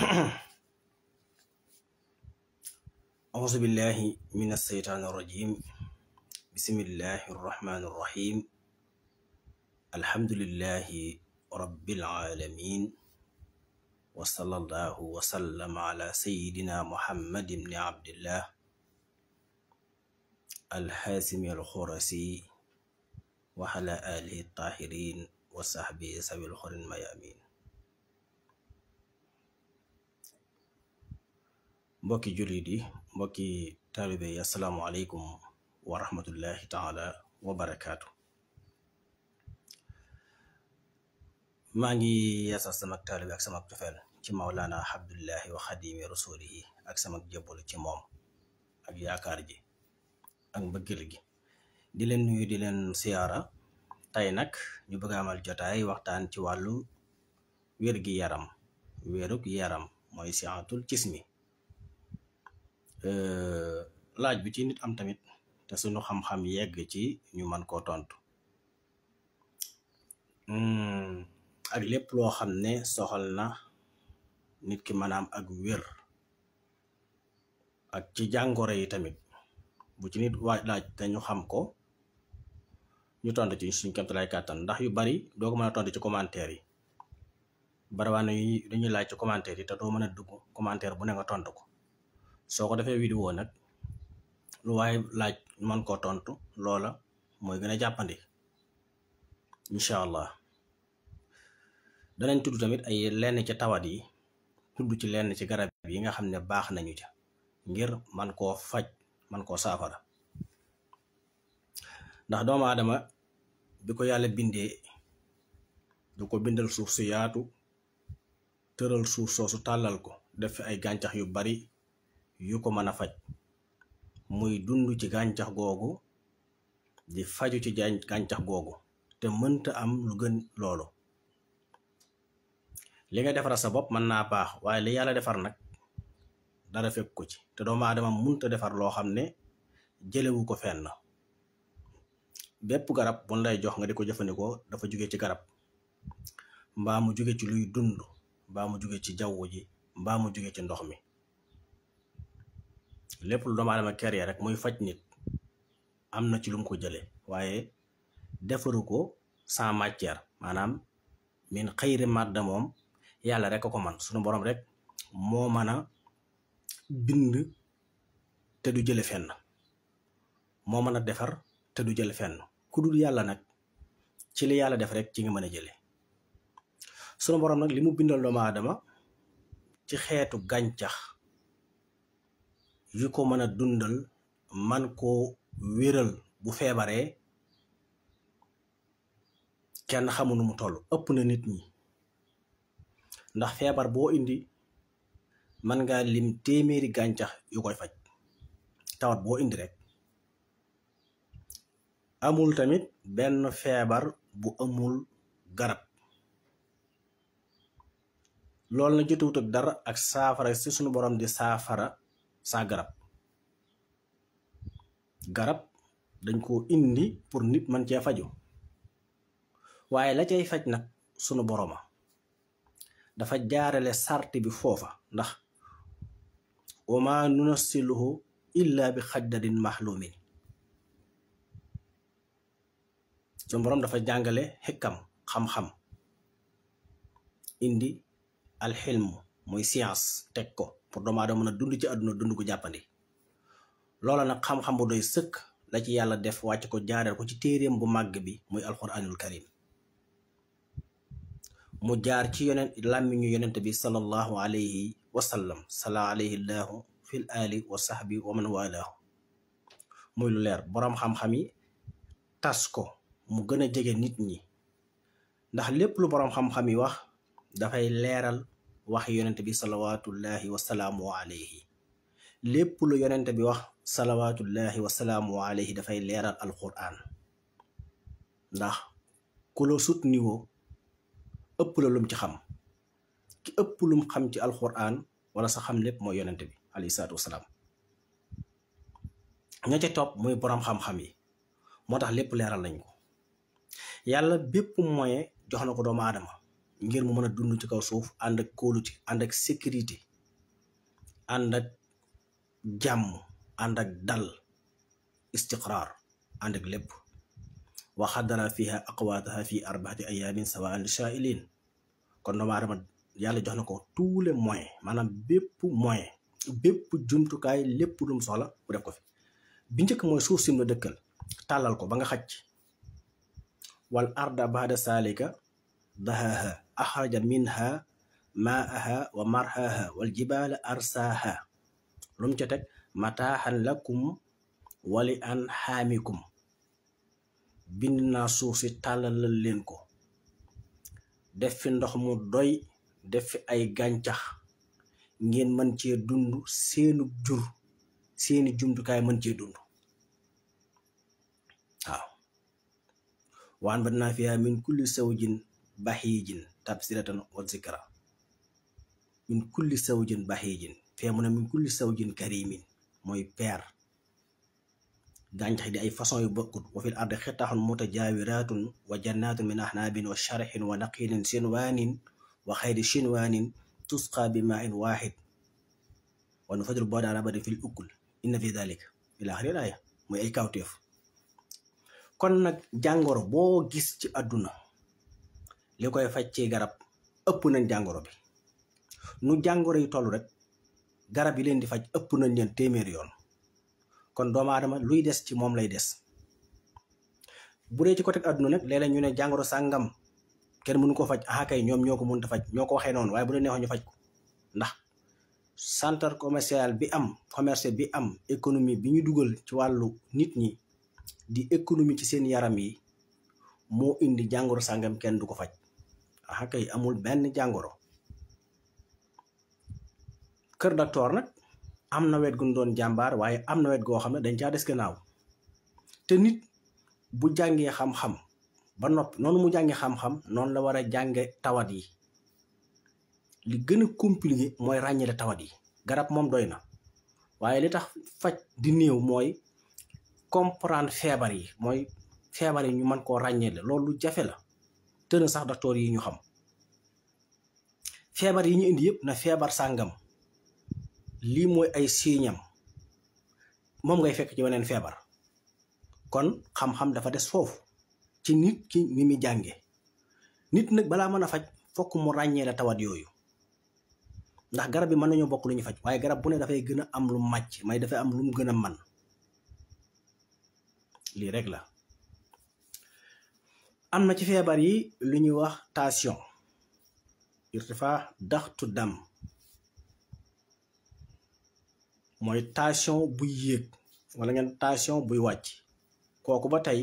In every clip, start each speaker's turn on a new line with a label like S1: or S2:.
S1: أعوذ بالله من الشيطان الرجيم. بسم الله الرحمن الرحيم. الحمد لله رب العالمين، وصلى الله وسلم على سيدنا محمد بن عبد الله الحاسم الخرسي وعلى آله الطاهرين وصحبه سوي الخير الميامين. mbokki jullit yi, mbokki taalibe yi, assalaamu aleykum wa rahmatullahi taala wa barakaatu. maa ngi yeesal sama taalibe ak sama cofeel ci Mawlana Abdullahi wa Xadimi Rasulihi ak sama jébbalu ci moom ak yaakaar ji ak mbëggeel gi. di leen nuyu, di leen siyaara. tey nag ñu bëgg a amal jotaay waxtaan ci wàllu wér-gi-yaram. wérug yaram mooy sihatul jismi. laaj bi ci nit am tamit te suñu xam-xam yegg ci ñu mën koo tontu ak lépp loo xam ne soxal na nit ki maanaam ak wér ak ci jàngoro yi tamit bu ci nit waaj laaj te ñu xam ko ñu tontu ci suñ kéemtalaay kàttan, ndax yu bari doo ko mën a tontu ci commentaire yi. barawaane yi dañuy laaj ci commentaire yi te doo mën a dugg commentaire bu ne nga tontu ko. soo ko defee vidéo nag lu waaye laaj mën koo tontu, loola mooy gën a jàppandi incha allah. danañ tudd tamit ay lenn ci tawat yi, tudd ci lenn ci garab yi nga xam ne baax nañu ca ngir man koo faj, man koo saafara. ndax doomu aadama bi ko yàlla bindee du ko bindal suuf su yaatu, tëral suuf soosu tàllal ko, def fi ay gàncax yu bari yu ko mën a faj, muy dund ci gàncax googu, di faju ci gàncax googu, te mënta am lu gën loolu. li nga defar sa bopp mën naa baax, waaye li yàlla defar nag dara fekk ko ci, te doomu aadama mënta defar loo xam ne jëlewu ko fenn. bépp garab buñ lay jox nga di ko jëfandikoo dafa jóge ci garab, mbaa mu jóge ci luy dund, mbaa mu jóge ci jaww ji, mbaa mu jóge ci ndox mi. lépp lu doomu aadama kër ya rek muy faj nit am na ci lu mu ko jële, waaye defaru ko sans matière, maanaam min xëyri madda. moom yàlla rek a ko man, sunu borom rek moo mën a bind te du jële fenn, moo mën a defar te du jële fenn. ku dul yàlla nag ci li yàlla def rek ci nga mën a jële. sunu borom nag li mu bindal doomu aadama ci xeetu gàncax yu ko mën a dundal, man koo wéral bu feebaree, kenn xamu nu mu toll, ëpp na nit ñi. ndax feebar boo indi man ngaa lim téeméeri gàncax yu koy faj. tawat boo indi rek. amul tamit benn feebar bu amul garab. loolu na jotewut ak dara ak saafara si sunu borom di saafara saa garab. garab dañ ko indi pour nit man cee faju, waaye la cay faj nag sunu boroma dafa jaarale sarti bi foofa. ndax wama nunassiluhu illa bi xaddarin mahlumin. sunu borom dafa jàngale xikam, xam-xam, indi alxilmu mooy science teg ko pour doomu aadama mën a dund ci àdduna dund ko jàppandi. loola nag xam-xam bu doy sëkk la ci yàlla def, wàcc ko jaareel ko ci téeréem bu màgg bi muy alquranul karim. mu jaar ci làmmiñu yonent bi sallallahu alayhi wa sallam, sala alayhi llahu fil ali wa sahbi wa man walaahu. muy lu leer, boroom xam-xam yi tas ko mu gën a jege nit ñi, ndax lépp lu boroom xam-xam yi wax dafay leeral wax yonent bi salawatullahi wasalaamu alayhi. lépp lu yonent bi wax salawatullahi wasalaamu alayhi dafay leeral alquran. ndax ku la sut niveau ëpp la lum ci xam. ki ëpp lum xam ci alquran wala sa xam lépp mooy yonent bi alayhi salaatu wasalaam. ña ca topp muy boroom xam-xam yi, moo tax lépp leeral nañ ko. yàlla bépp moyen jox na ko doomu aadama ngir mu mën a dund ci kaw suuf ànd ak kóolute ànd ak sécurité ànd ak jàmm ànd ak dal istiqraar ànd ak lépp wa xaddara fiha aqwaataha fi 4 ayaamin sawaan lishaa'iliin kon doomu aadama yàlla jox na ko tous les moyens maanaam bépp jumtukaay lépp lu mu soxla bu def ko fi bi njëkk mooy suuf sim la dëkkal tàllal ko ba nga xaj wal arda ba'da saalika dahaha axraja minha maaha wa marhaha wal jibaala arsaaha lu mu ca teg mataaxan lakum wali an xaamikum bind naa suuf si tàllalal leen ko def fi ndox mu doy def fi ay gàncax ngeen mën cee dund seenu jur seeni jumtukaay mën cee dund waaw waan ba naa fiha min kulli sawjin bahiijin tabsiratan wa zikra min kulli sawjin bahiijin fee mu ne min kulli sawjin karimin mooy peer gàncax di ay façon yu bokkut wa fil ardi xitaxun mutajaawiratun wa jannatun min ahnabin wa sharxin wa naqilin sinwaanin wa xayri sinwaanin tusqa bi maa in waaxid wa nufadilu ba'da rabadi fil ukul inna fi dalika ila axiri laaya mooy ay kawteef kon nag jàngoro boo gis ci àdduna li koy faj ci garab ëpp nañ jàngoro bi nu jàngoro yi toll rek garab yi leen di faj ëpp nañ leen téeméeri yoon kon doomu aadama luy des ci moom lay des bu dee ci côté àdduna nag léeg-léeg ñu ne jàngoro sàngam kenn mënu ko faj ah kay ñoom ñoo ko mënut a faj ñoo ko waxee noonu waaye bu leen neexoon ñu faj ko ndax centre commercial bi am commerce bi am économie bi ñu dugal ci wàllu nit ñi di économie ci seen yaram yi moo indi jàngoro sàngam kenn du ko faj ah kay amul benn jàngoro kër docteur nag am na wet gu ñu doon jàmbaar waaye am na wet goo xam ne dañ caa des gannaaw te nit bu jàngee xam-xam ba noppi noonu mu jàngee xam-xam noonu la war a jànge tawat yi li gën a compliqué mooy ràññale tawat yi garab moom doy na waaye li tax faj di néew mooy comprendre feebar yi mooy feebar yi ñu mën koo ràññale loolu lu jafe la tëna sax docteur yi ñu xam feebar yi ñu indi yëpp na feebar sàngam lii mooy ay siiñam moom ngay fekk ci weneen feebar kon xam-xam dafa des foofu ci nit ki ni muy jànge nit nag balaa mën a faj fokk mu ràññee la tawat yooyu ndax garab bi mën nañoo bokk lu ñu faj waaye garab bu ne dafay gën a am lu màcc may dafay am lu mu gën a man lii rek la am na ci feebar yi lu ñuy wax tension irtifa daxtu dam mooy tension buy yéeg wala ngeen tension buy wàcc kooku ba tey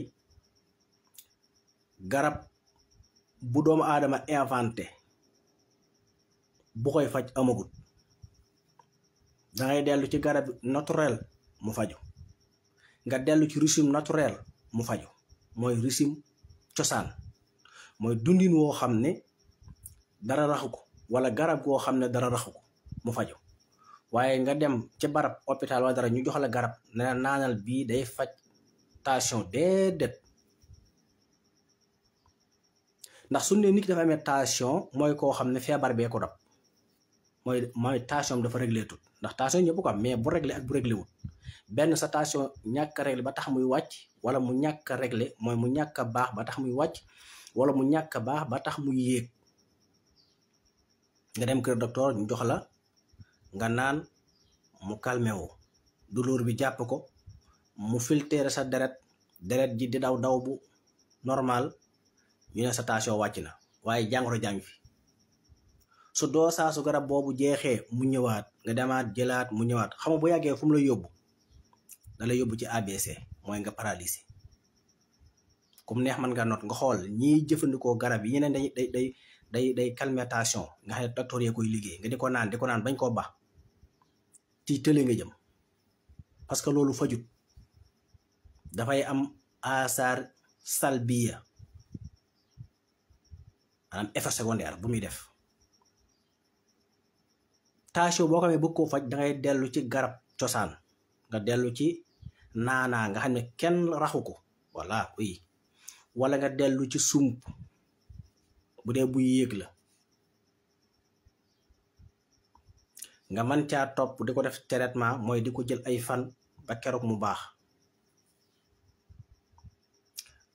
S1: garab bu doomu aadama inventé bu koy faj amagut dangay dellu ci garab naturel mu faju nga dellu ci régime naturel mu faju mooy régime cosaan mooy dundin woo xam ne dara raxu ko wala garab goo xam ne dara raxu ko mu faju waaye nga dem ci barab hôpital wala dara ñu jox la garab ne naanal bii day faj tension déedéet ndax su ne nit ki dafa amee tension mooy koo xam ne feebar bee ko dab mooy tension dafa réglé tut ndax tension ñëpp ko am mais bu réglé ak bu réglé wut benn sa tension ñàkk a réglé ba tax muy wàcc wala mu ñàkk a réglé mooy mu ñàkk a baax ba tax muy wàcc wala mu ñàkk a baax ba tax muy yéeg nga dem kër docteur ñu jox la nga naan mu calmé wu douleur bi jàpp ko mu filtrer sa deret ji di daw bu normal ñu ne sa tension wàcc na waaye jàngoro jàng fi su doo saa su garab boobu jeexee mu ñëwaat nga demaat jëlaat mu ñëwaat xam nga bu yàggee fu mu lay yóbbu da lay yóbbu ci ABC mooy nga paralysé comme neex man nga noot nga xool ñiy jëfandikoo garab yi ñeneen day calmer tension nga xam ne docteur yee koy liggéey nga di ko naan bañ koo baax ci tële nga jëm parce que loolu fajut dafay am asar salbiya maanaam effet secondaire bu muy def tension boo ko amee bëgg koo faj dangay dellu ci garab cosaan nga dellu ci naanaa nga xam ne kenn raxu ko voilà oui wala nga dellu ci sump bu dee buy yéeg la nga mën caa topp di ko def traitement mooy di ko jël ay fan ba keroog mu baax.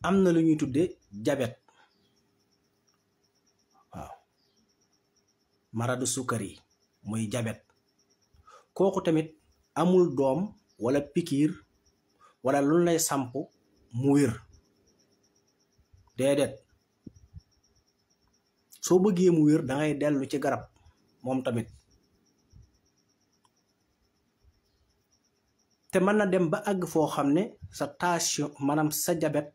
S1: am na lu ñuy tudde jabet, waaw maradu sukkar yi muy jabet. kooku tamit amul doom wala pikiir wala lu lay samp mu wér, déedéet. soo bëggee mu wér dangay dellu ci garab moom tamit. te mën na dem ba àgg foo xam ne sa tension maanaam sa jabet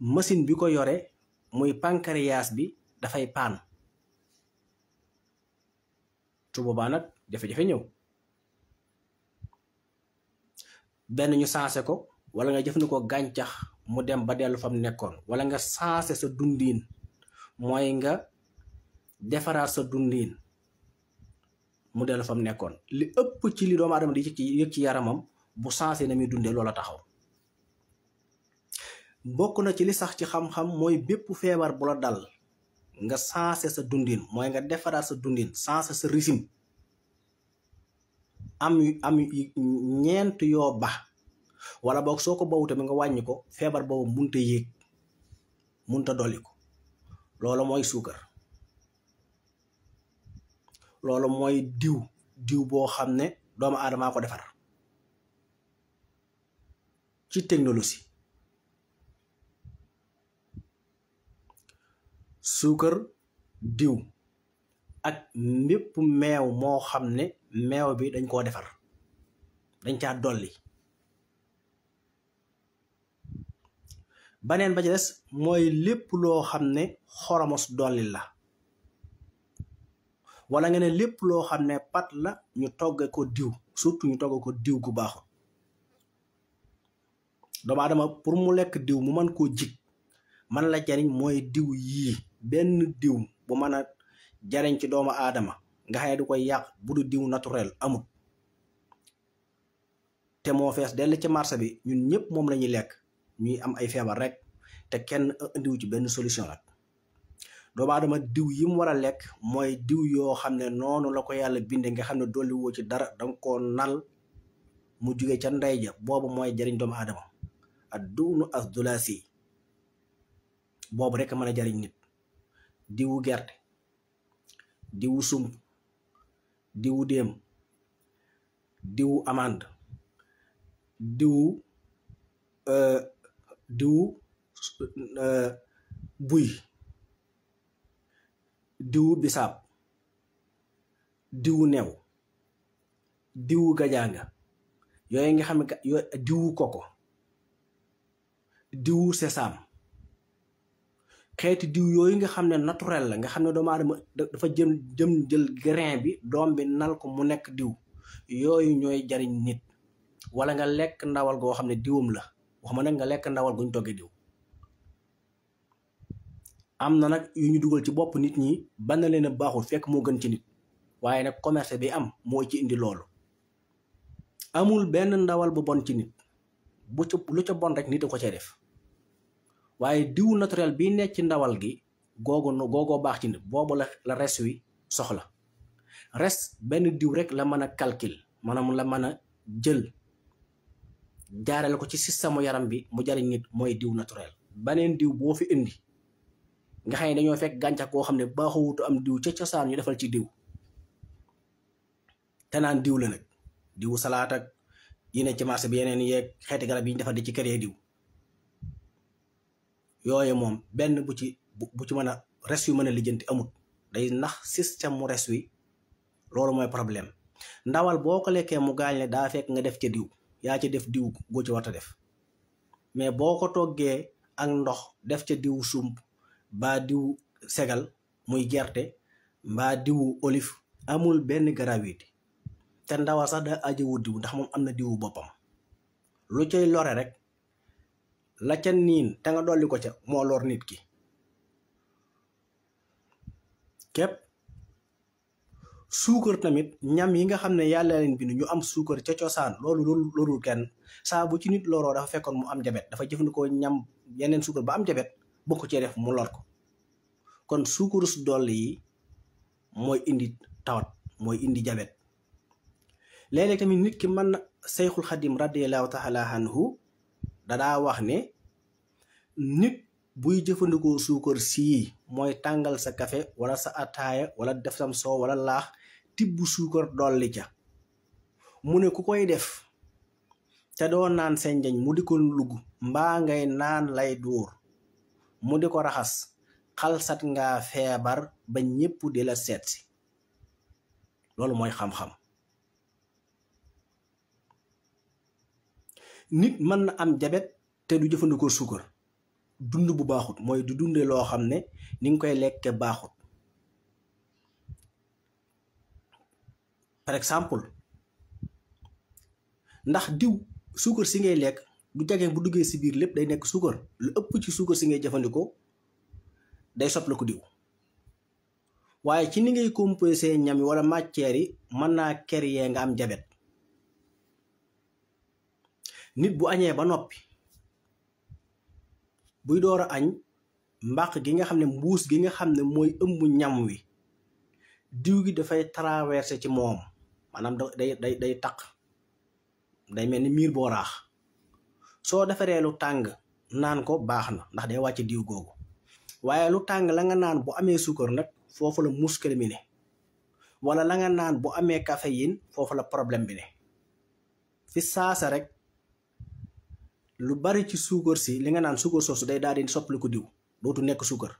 S1: machine bi ko yore muy pancréas bi dafay paan. su boobaa nag jafe-jafe ñëw, benn ñu sensé ko wala nga jëfandikoo gàncax mu dem ba dellu fam nekkoon, wala nga sensé sa dundiin mooy nga defaraat sa dundiin mu dellu fam nekkoon. li ëpp ci li doomu aadama di yëg ci yaramam bu sensé na muy dundee loola taxaw. bokk na ci li sax ci xam-xam mooy bépp feebar bu la dal nga sensé sa dundin mooy nga defaraat sa dundin sensé sa régime am ñeent yoo ba wala boog soo ko bawu tamit nga wàññi ko, feebar boobu munta yéeg munta dolli ko. loolu mooy suukar. loolu mooy diw boo xam ne doomu aadamaa ko defar ci technologie. suukar, diw ak mépp meew moo xam ne meew bi dañ koo defar, dañ caa dolli. baneen ba ci des mooy lépp loo xam ne xoromos dolli la, wala nga ne lépp loo xam ne pat la ñu togge ko diw, surtout ñu togge ko diw gu baaxul. doomu aadama pour mu lekk diw mu mën koo jig man la jariñ mooy diw yii. benn diw bu mën a jariñ ci doomu aadama nga xam ne du koy yàq bu du diw naturel amut, te moo fees dell ci marché bi. ñun ñëpp moom la ñuy lekk ñuy am ay feebar rek te kenn indiwu ci benn solution nag. doomu aadama diw yi mu war a lekk mooy diw yoo xam ne noonu la ko yàlla binde nga xam ne dolli woo ci dara, danga koo nal mu jóge ca ndey ja, boobu mooy jariñ doomu aadama. ak duunu as dulaasi boobu rek mën a jariñ nit. diwu gerte, diwu sump, diwu déem, diwu amande, diwu buy, diwu bisaab, diwu new, diwu gajaanga, yooyu nga xam ne diwu koko, diwu sesam, xeeti diw yooyu nga xam ne naturel la, nga xam ne doomu aadama dafa jël grain bi, doom bi nal ko mu nekk diw, yooyu ñooy jariñ nit. wala nga lekk ndawal goo xam ne diwam la, waxuma nag nga lekk ndawal guñ togge diw. am na nag yu ñu dugal ci bopp nit ñi ban na leen a baaxul fekk moo gën ci nit, waaye nag commerce bi am moo ci indi loolu. amul benn ndawal bu bon ci nit, lu ca bon rek nit a ko cay def. waaye diw naturel bi nekk ci ndawal gi googoo baax ci nit, boobu la res wi soxla. res benn diw rek la mën a calcul, maanaam la mën a jël jaarale ko ci système yaram bi mu jariñ nit, mooy diw naturel. baneen diw boo fi indi nga xam ne dañoo fekk gàncax goo xam ne baaxuwutu am diw ca cosaan ñu defal ci diw te naan diw la nag, diwu salaat ak yi ne ci marché bi yeneen yeeg xeeti garab yi ñu defal di ci kër diw. yooyu moom benn bu ci mën a res yu mën a lijjanti amut, day nax système mu res wi. loolu mooy problème. ndawal boo ko lekkee mu gaañ le daa fekk nga def ca diw, yaa ci def diw goo ci warta def. mais boo ko toggee ak ndox def ca diw sump mbaa diw segal muy gerte mbaa diwu olive, amul benn gravité. te ndawal sax daa ajowu diw ndax moom am na diwu boppam. lu cay lore rek la ca niin te nga dolli ko ca moo lor nit ki képp. suukar tamit ñam yi nga xam ne yàlla leen bind ñu am suukar ca cosaan, loolu lorul kenn. saa bu ci nit loroo dafa fekkoon mu am jabet, dafa jëfandikoo ñam yeneen suukar ba am jabet bokk cee def mu lor ko. kon suukaru su dolli yi mooy indi tawat, mooy indi jabet. léeg-léeg tamit nit ki mën na Seyxul Xadim radiyallahu taala anhu dadaa wax ne nit buy jëfandikoo suukar sii mooy tàngal sa kafe wala sa ataaya wala def sam soow wala laax tibb suukar dolli ca mu ne ku koy def te doo naan senjañ mu di ko lugg mbaa ngay naan lay duur mu di ko raxas xalsat nga feebar ba ñépp di la seetsi loolu mooy xam-xam. nit mën na am jabet te du jëfandikoo suukar dund bu baaxut mooy du dunde loo xam ne ni nga koy lekke baaxut. par exemple ndax diw suukar si ngay lekk du jagee bu duggee si biir lépp day nekk suukar lu ëpp ci suukar si ngay jëfandikoo day soppla ko diw waaye ci ni ngay composé ñam yi wala matière yi mën naa créer nga am jabet. nit bu añee ba noppi buy door a añ mbàq gi nga xam ne mbuus gi nga xam ne mooy ëmb ñam wi diw gi dafay traversé ci moom maanaam day taq day mel ni miir boo raax soo defaree lu tàng naan ko baax na ndax day wàcc diw googu waaye lu tàng la nga naan bu amee suukar nag foofu la muskil mi ne wala la nga naan bu amee caféine foofu la problème bi ne fi saasa rek lu bari ci suukar si li nga naan suukar soosu day daal di soppali ko diw dootu nekk suukar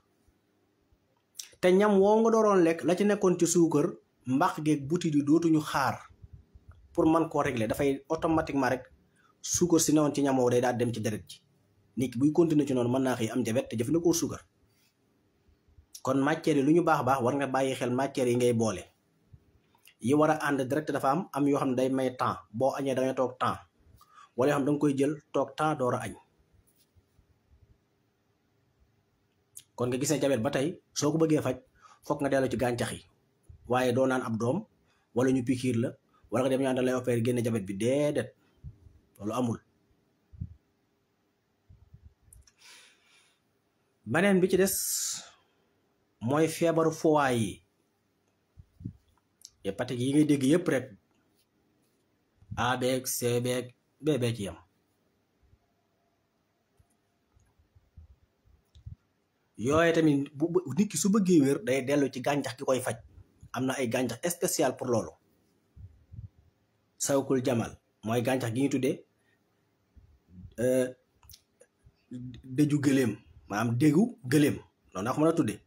S1: te ñam woo nga dooroon lekk la ci nekkoon ci suukar mbaq geeg butit yi dootuñu xaar pour man koo régler dafay automatiquement rek suukar si newoon ci ñam woo day daal dem ci deret ji nit ki buy continuer ci noonu mën naa xëy am jabet te jëfandikoo suukar. kon matière yi lu ñu baax baax war nga bàyyi xel matière yi ngay boole yi war a ànd direct dafa am yoo xam ne day may temps boo añee da ngay toog temps wala yoo xam da nga koy jël toog temps door a añ. kon nga gis ne jabet ba tey soo ko bëggee faj foog nga dellu ci gàncax yi waaye doo naan ab doom wala ñu pikiir la wala nga dem ñaan da lay opérer génne jabet bi déedéet loolu amul. beneen bi ci des mooy feebaru foie yi hépatite yi ngay dégg yépp rek A beeg C beeg B beeg ci yam yooye tamit bu nit ki su bëggee wér day dellu ci gàncax gi koy faj am na ay gàncax spécial pour loolu. sawkul jamal mooy gàncax gi ñu tuddee dëju gëléem maanaam déggu gëléem noonu naa ko mën a tuddee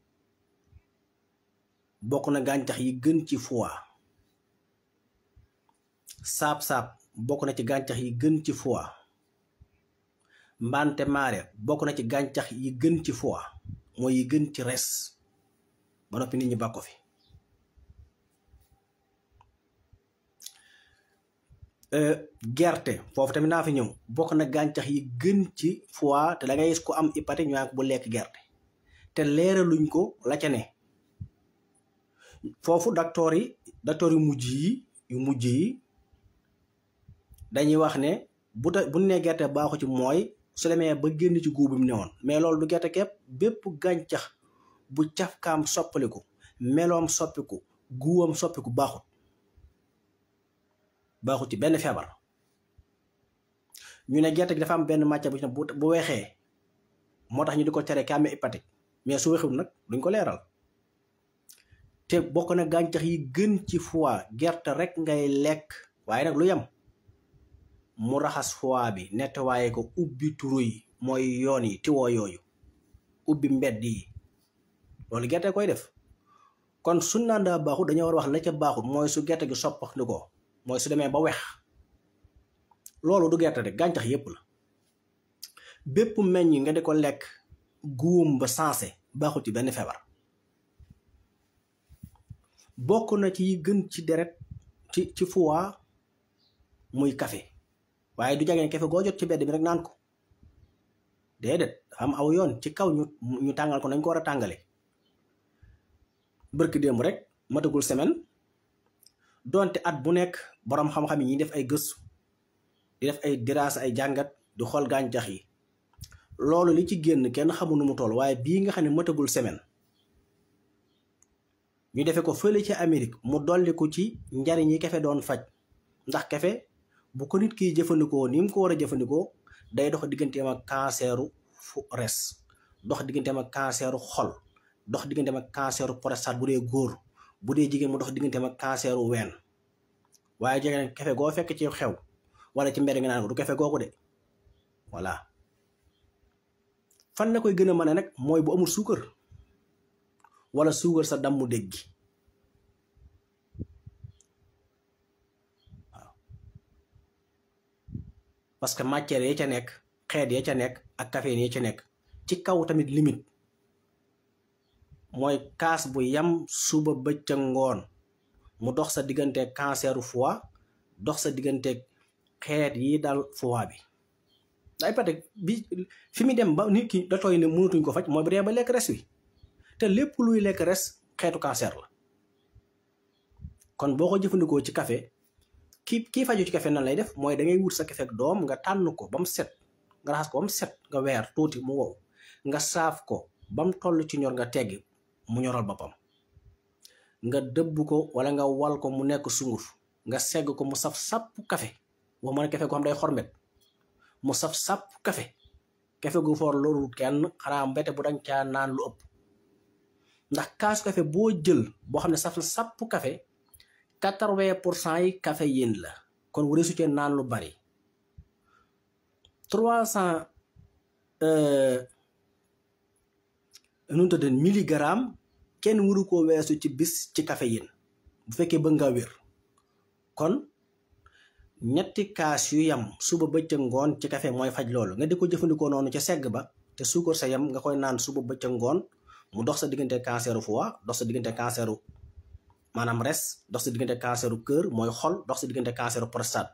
S1: bokk na gàncax yi gën ci foie. saab-saab bokk na ci gàncax yi gën ci foie. mbante maare bokk na ci gàncax yi gën ci foie mooy yi gën ci res ba noppi nit ñi bàkko fi. gerte foofu tamit naa fi ñëw bokk na gàncax yi gën ci foie te da ngay gis ko am hépatite ñu naan bu lekk gerte te leeraluñ ko la ca ne. foofu docteur yu mujj yi dañuy wax ne bu ne gerte baaxu ci mooy su demee ba génn ci guub bi mu newoon mais loolu du gerte képp bépp gàncax bu cafkaam soppaliku meloom soppiku guwam soppiku baaxut ci benn feebar. ñu ne gerte gi dafa am benn matière bu ci ne bu weexee moo tax ñu di ko tere ki amee hépatite mais su weexul nag duñ ko leeral. te bokk na gàncax yi gën ci foie gerte rek ngay lekk waaye nag lu yem mu raxas foie bi nettoyé ko ubbi turu yi mooy yoon yi tiwoo yooyu ubbi mbedd yi loolu gerte koy def. kon su naan daa baaxut dañoo war a wax la ca baaxut mooy su gerte gi soppax ni ko mooy su demee ba wex loolu du gerte rek gàncax yépp la. bépp meññ nga di ko lekk guum ba sensé baaxut ci benn feebar. bokk na ci yi gën ci deret ci foie muy café waaye du jageen café goo jot ci bedd bi rek naan ko déedéet am aw yoon ci kaw ñu tàngal ko nañ ko war a tàngale. bërki démb rek matagul semaine donte at bu nekk boroom xam-xam yi ñuy def ay gëstu di def ay diraas ay jàngat di xool gàncax yi loolu li ci génn kenn xamul nu mu toll waaye bii nga xam ne matagul semaine ñu defee ko fële ci Amérique mu dolli ko ci njariñ yi kafe doon faj ndax café bu ko nit kiy jëfandikoo ni mu ko war a jëfandikoo day dox digganteem ak canceru res, dox digganteem ak canceru xol, dox digganteem ak canceru prostate bu dee góor, bu dee jigéen mu dox digganteem ak canceru ween. waaye jege ne café goo fekk ci xew wala ci mbedd nga naan ko du café googu de. voilà fan la koy gën a mën nag mooy bu amul suukar wala suukar sa dammu dégg gi. waaw parce que matière ya ca nekk, xeet ya ca nekk ak caféine ya ca nekk ci kaw tamit limite mooy kaas bu yam suba bëccëg ngoon mu dox sa digganteeg canceru foie, dox sa digganteeg xeet yi dal foie bi. day pate bi fi mu dem ba nit ki da tooy ne mënatuñ ko faj mooy bu dee ba lekk res wi te lépp luy lekk res xeetu cancer la. kon boo ko jëfandikoo ci café kii faju ci café nan lay def mooy da ngay wut sa café ak doom nga tànn ko ba mu set, nga raxas ko ba mu set, nga weer tuuti mu wow, nga saaf ko ba mu toll ci ñor nga teggi mu ñoral boppam, nga dëbb ko wala nga wal ko mu nekk sunguf, nga segg ko mu saf sàpp café. wax ma ne café ko xam day xormet mu saf sàpp café gu foor loolu kenn xanaa mbete bu danga caa naan lu ëpp. ndax kaasu café boo jël boo xam ne saf na sàpp café 80% yi caféine la, kon wuree su cee naan lu bari. 300 milligramme kenn wuru koo weesu ci bis ci caféine bu fekkee bëgg nga wér. kon ñetti kaas yu yam suba bëccëg ngoon ci café mooy faj loolu. nga di ko jëfandikoo noonu ca segg ba te suukar sa yam nga koy naan suba bëccëg ngoon mu dox sa diggante canceru foie, dox sa diggante canceru maanaam res, dox sa diggante canceru cœur mooy xol, dox sa diggante canceru prostate,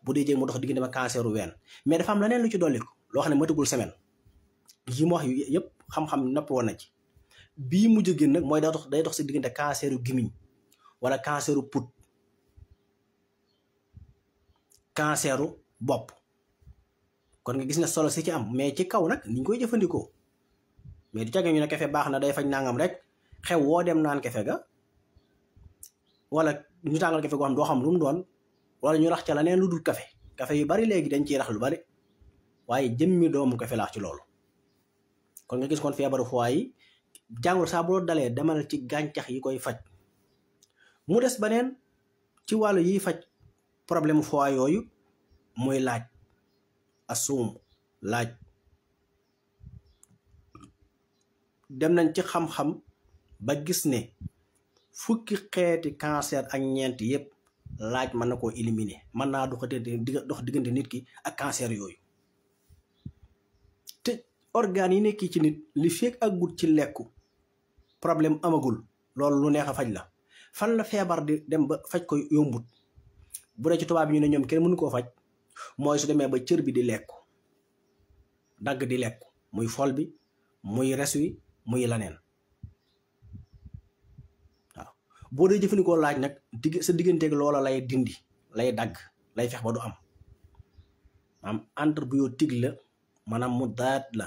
S1: bu dee jël mu dox diggante ma canceru ween. mais dafa am leneen lu ci dolli ko loo xam ne matagul semaine yi mu wax yu yëpp xam-xam nopp woon na ci. bii mujj gën nag mooy day dox si diggante canceru gimiñ wala canceru put, canceru bopp. kon nga gis ne solo si ci am mais ci kaw nag ni ñu koy jëfandikoo mais du cage ñu ne café baax na day faj nangam rek xew woo dem naan café ga wala ñu tàngal café goo xam doo xam lu mu doon wala ñu rax ca la neen lu dul café. café yu bari léegi dañ ciy rax lu bari waaye jëmmi doomu café laax ci loolu. kon nga gis kon feebaru foie yi jàngoro saa boo dalee demal ci gàncax yi koy faj. mu des beneen ci wàllu yiy faj problème foie yooyu mooy laaj asuum laaj. dem nañ ci xam-xam ba gis ne fukki xeeti cancer ak ñeent yépp laaj mën na koo éliminer, mën naa dox diggante nit ki ak cancer yooyu. te organes yi nekk ci nit li fekk ak gut ci lekku problème amagul loolu lu neex a faj la. fan la feebar di dem ba faj ko yombut bu dee ci tubaab yi ñu ne ñoom kenn mënu koo faj mooy su demee ba cër bi di lekku dagg di lekku muy fol bi muy res wi muy laneen. waaw boo dee jëfandikoo laaj nag sa digganteeg loola lay dindi, lay dagg, lay fex ba du am. maanaam antibiotique la, maanaam mu daat la,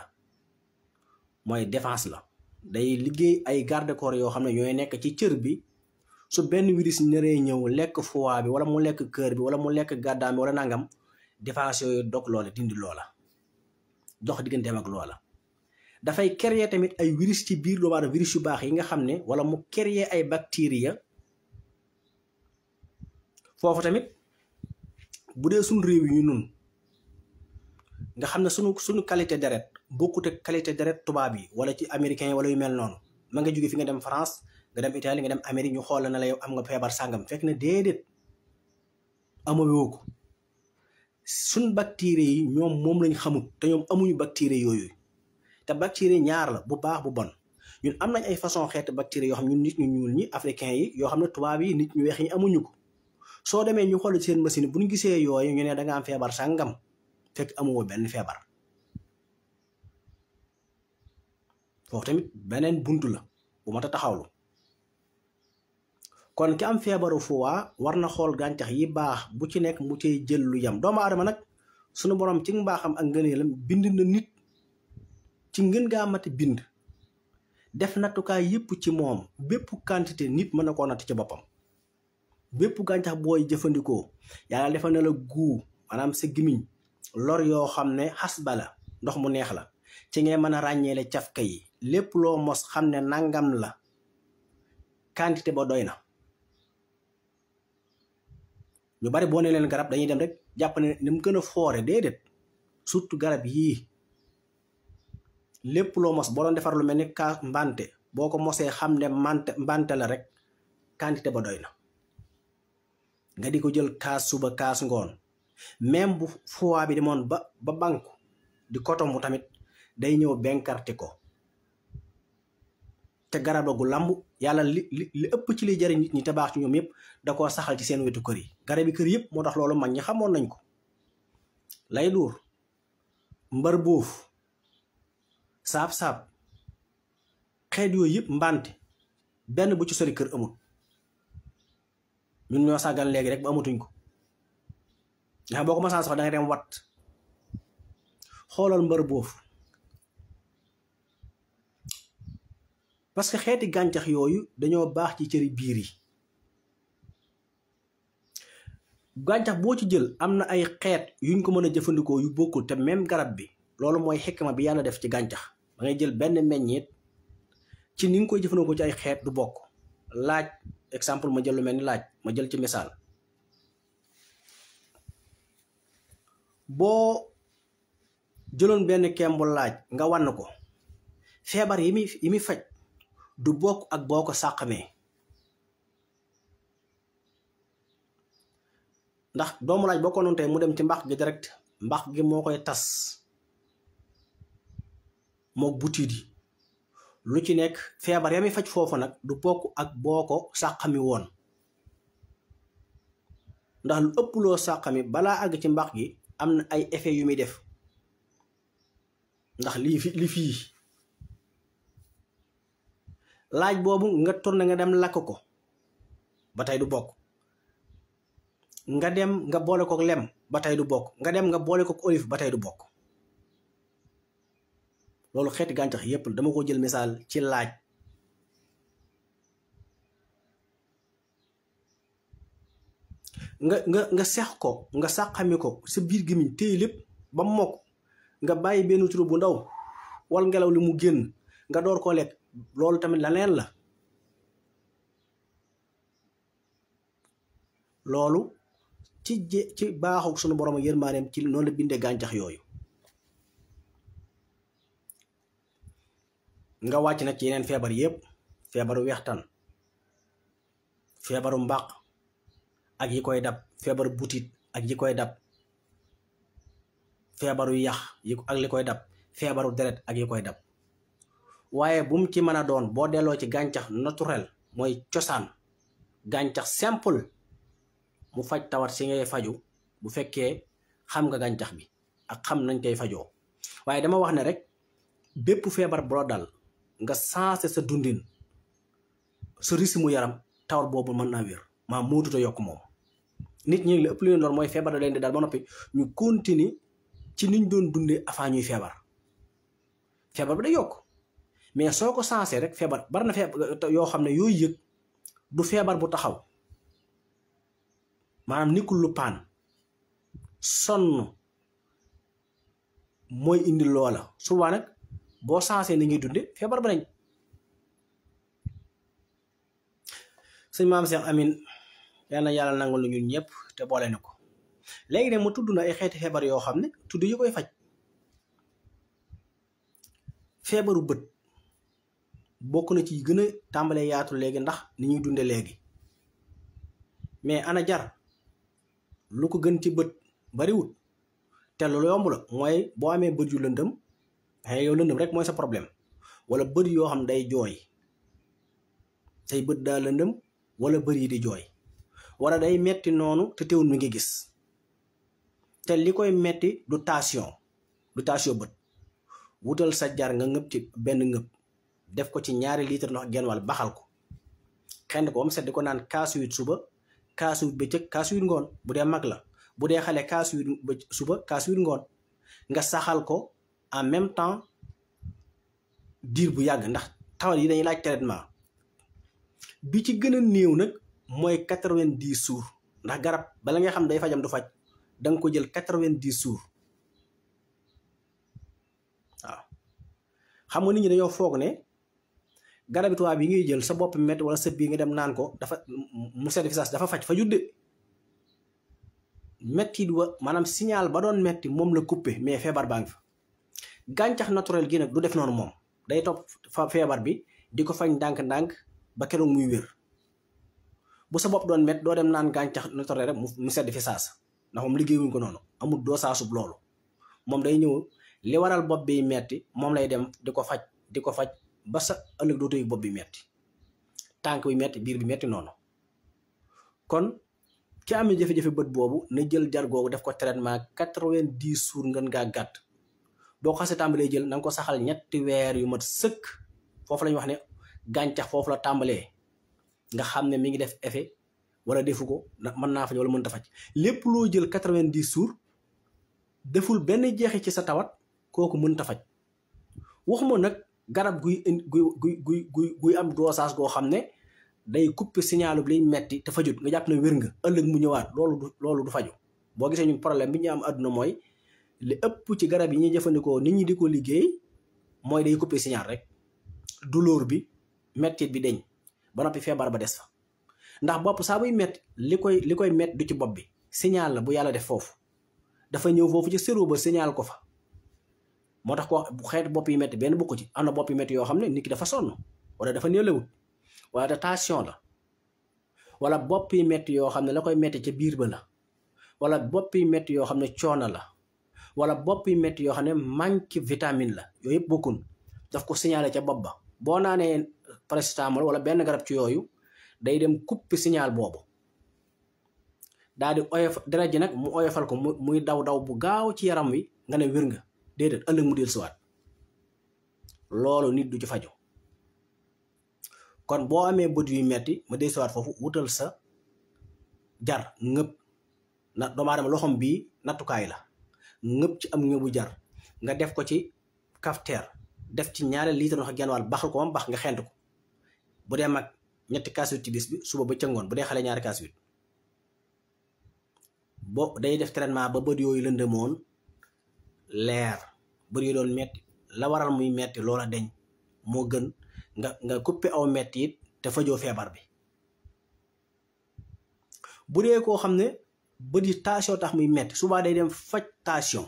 S1: mooy défense la. day liggéey ay garde corps yoo xam ne ñooy nekk ci cër bi. su benn virus naree ñëw lekk foie bi wala mu lekk cœur bi wala mu lekk gàddaam bi wala nangam, défense yooyu dog loola, dindi loola, dox digganteem ak loola. dafay créer tamit ay virus ci biir doomu aadama, virus yu baax yi nga xam ne wala mu créer ay bactéries. foofu tamit bu dee suñu réew yi nun nga xam ne suñu qualité deret bokkut ak qualité deret tubaab yi wala ci américains yi wala yu mel noonu. ma nga jóge fi nga dem France, nga dem Italie, nga dem Amérique, ñu xool na la yow am nga feebar sàngam fekk na déedéet amawoo ko. suñ bactéries yi ñoom moom lañ xamut te ñoom amuñu bactéries yooyu. te bactéries ñaar la, bu baax bu bon. ñun am nañ ay façon xeeti bactéries yoo xam ñun nit ñu ñuul ñi africains yi yoo xam ne tubaab yi nit ñu weex ñi amuñu ko. soo demee ñu xool seen machine bu ñu gisee yooyu ñu ne da nga am feebar sàngam fekk amuwoo benn feebar. foofu tamit beneen buntu la bu mat a taxawlu. kon ki am feebaru foie war na xool gàncax yi baax bu ci nekk mu cay jël lu yam. doomu aadama nag sunu borom ci mbaaxam ak ngëneelam bind na nit ci ngën gaa mati bind, def nattukaay yépp ci moom. bépp quantité nit mën na koo natt ci boppam. bépp gàncax booy jëfandikoo yàlla defal na la guu maanaam sa gimiñ lor yoo xam ne xas bala ndox mu neex la ci ngay mën a ràññeele cafka yi lépp loo mos xam ne nangam la quantité ba doy na. ñu bari boo ne leen garab dañuy dem rek jàpp ne ni mu gën a foore déedéet surtout garab yii lépp loo mos boo doon defar lu mel ni kaas mbante boo ko mosee xam ne mbante la rek quantité ba doy na nga di ko jël kaas suba kaas ngoon même bu foie bi demoon ba banku di kotomu tamit day ñëw benkarti ko te garab la gu lamb yàlla li ëpp ci liy jariñ nit ñi te baax ci ñoom yëpp da koo saxal ci seen wetu kër yi garab yi kër yëpp moo tax loolu mag ñi xamoon nañ ko lay duur mbar boof saab-saab xeet yooyu yëpp mbante benn bu ci sori kër amul ñun ñoo sàggan léegi rek ba amatuñ ko nga xam boo ko masaan sax da nga dem wat xoolal mbar boof parce que xeeti gàncax yooyu dañoo baax ci cëri biir yi gàncax boo ci jël am na ay xeet yuñ ko mën a jëfandikoo yu bokkul te même garab bi loolu mooy xikma bi yàlla def ci gàncax da ngay jël benn meññeet ci ni nga koy jëfandikoo ci ay xeet du bokk laaj exemple ma jël lu mel ni laaj ma jël ci misaal boo jëloon benn kembu laaj nga wann ko feebar yi muy faj du bokk ak boo ko sàqamee ndax doomu laaj boo ko noonu tey mu dem ci mbax gi direct mbax gi moo koy tas mook butiit yi lu ci nekk feebar ya muy faj foofu nag du bokk ak boo ko sàqami woon ndax lu ëpp loo sàqami balaa àgg ci mbax gi am na ay effet yu muy def ndax li fii laaj boobu nga tourné nga dem lakk ko ba tey du bokk nga dem nga boole ko lem ba tey du bokk nga dem nga boole ko olive ba tey du bokk loolu xeeti gàncax yépp dama ko jël misaal ci laaj nga sex ko nga sàqami ko sa biir gémmiñ téye lépp ba mokk nga bàyyi benn turu bu ndaw wal ngelaw li mu génn nga door koo lekk loolu tamit leneen la loolu ci baaxu sunu borom yërmaaneem ci noonu la bindee gàncax yooyu nga wàcc nag ci yeneen feebar yépp feebaru wextan feebaru mbàq ak yi koy dab feebaru butit ak yi koy dab feebaru yax ak li koy dab feebaru deret ak yi koy dab waaye bu mu ci mën a doon boo delloo ci gàncax naturel mooy cosaan gàncax simple mu faj tawat si ngay faju bu fekkee xam nga gàncax bi ak xam nañ koy fajoo waaye dama wax ne rek bépp feebar boo dal nga sensé sa dundin sa rythme yaram tawat boobu mën naa wér maa mootuta yokk moom nit ñi la ëpp li leen doon mooy feebar da leen di dal ba noppi ñu continue ci niñ doon dundee avant ñuy feebar bi da yokk mais soo ko sensé rek feebar bari na feebar yoo xam ne yooyu yëg du feebar bu taxaw maanaam nikul lu paan sonn mooy indi loola souvent nag boo sensé ni ngi dunde feebar ba nañ sëñ maam Cheikh Amin yal na yàlla nangul lu ñun ñëpp te boole na ko léegi ne mu tudd na ay xeeti feebar yoo xam ne tudd yi koy faj feebaru bët bokk na ci gën a tàmbalee yaatu léegi ndax ni ñuy dunde léegi mais ana jar lu ko gën ci bët bariwut te lu yomb la mooy boo amee bët yu lëndëm xëy yow lëndëm rek mooy sa problème wala bët yoo xam day jooy say bët daa lëndëm wala bët yi di jooy wala day metti noonu te teewul mi ngi gis te li koy metti du tension bët wutal sa jar nga ngëb ci benn ngëb def ko ci 2 litre ndox genn wàll baxal ko xend ko am set di ko naan kaasu 8 suba kaasu 8 bëccëg kaasu 8 ngoon bu dee mag la bu dee xale kaasu 8 suba kaasu 8 ngoon nga saxal ko en même temps diir bu yàgg ndax tawat yi dañuy laaj traitement bi ci gën a néew nag mooy 90 jours ndax garab bala nga xam day fajam du faj da nga ko jël 90 jours waaw. xam nga nit ñi dañoo foog ne garabi tubaab yi ngay jël sa bopp métti wala sa biir nga dem naan ko dafa mu certificat dafa faj fajut de metti wa maanaam signal ba doon metti moom la coupé mais feebar baa ngi fa. gàncax naturel gi nag du def noonu moom day topp feebar bi di ko fañ ndànk-ndànk ba keroog muy wér. bu sa bopp doon métti doo dem naan gàncax naturel rek mu sedd fi saasa ndax moom liggéeyuñ ko noonu amul doo saasub loolu moom day ñëw li waral bopp bi metti moom lay dem di ko faj ba sa ëllëg dootoo yëg bopp bi metti tànk bi metti biir bi metti noonu. kon ki amee jafe-jafe bët boobu na jël jar googu def ko traitement 90 jours ngeen ngaa gàtt boo ko xasee tàmbalee jël na nga ko saxal 3 weer yu mat sëkk foofu la ñu wax ne gàncax foofu la tàmbalee nga xam ne mi ngi def effet wala defu ko mën naa faj wala mënta faj. lépp loo jël 90 jours deful benn jeexi ci sa tawat kooku mënta faj. waxuma nag garab guy am dosage goo xam ne day couper signalu bi liy metti te fajut nga jàpp ne wér nga ëllëg mu ñëwaat loolu du faju. boo gisee ñun problème bi ñu am àdduna mooy li ëpp ci garab yi ñuy jëfandikoo nit ñi di ko liggéey mooy day couper signal rek douleur bi mettit bi deñ ba noppi feebar ba des fa ndax bopp saa buy metti li koy metti du ci bopp bi signal la bu yàlla def foofu dafa ñëw foofu ci cerveau ba signal ko fa. moo tax ko bu xeetu bopp yi metti benn bokku ci am na bopp yi metti yoo xam ne nit ki dafa sonn wala dafa néewlewut wala da tension la wala bopp yi metti yoo xam ne la koy metti ca biir ba la wala bopp yi metti yoo xam ne coono la wala bopp yi metti yoo xam ne manque vitamine la yooyu yëpp bokkun daf ko signalé ca bopp ba boo naanee paracétamol wala benn garab ci yooyu day dem couper signal boobu daal di oyof deret ji nag mu oyofal ko muy daw bu gaaw ci yaram wi nga ne wér nga déedéet ëllëg mu del siwaat loolu nit du ci faju. kon boo amee bët yu metti ma del siwaat foofu wutal sa jar ngëb na doomu aadama loxom bii nattukaay la ngëb ci am ngëbu jar nga def ko ci cafetière def ci 2 litre ndox ak genn wàll baxal ko moom bax nga xent ko bu dee mag 3 kaas ci bis bi suba ba ca ngoon bu dee xale 2 kaas bo day def traitement ba bët yooyu lëndëmoon leer bët yooyu doon metti la waral muy metti loola deñ moo gën nga coupé aw metti it te fajoo feebar bi. bu dee koo xam ne bët yi tension tax muy metti subaa day dem faj tension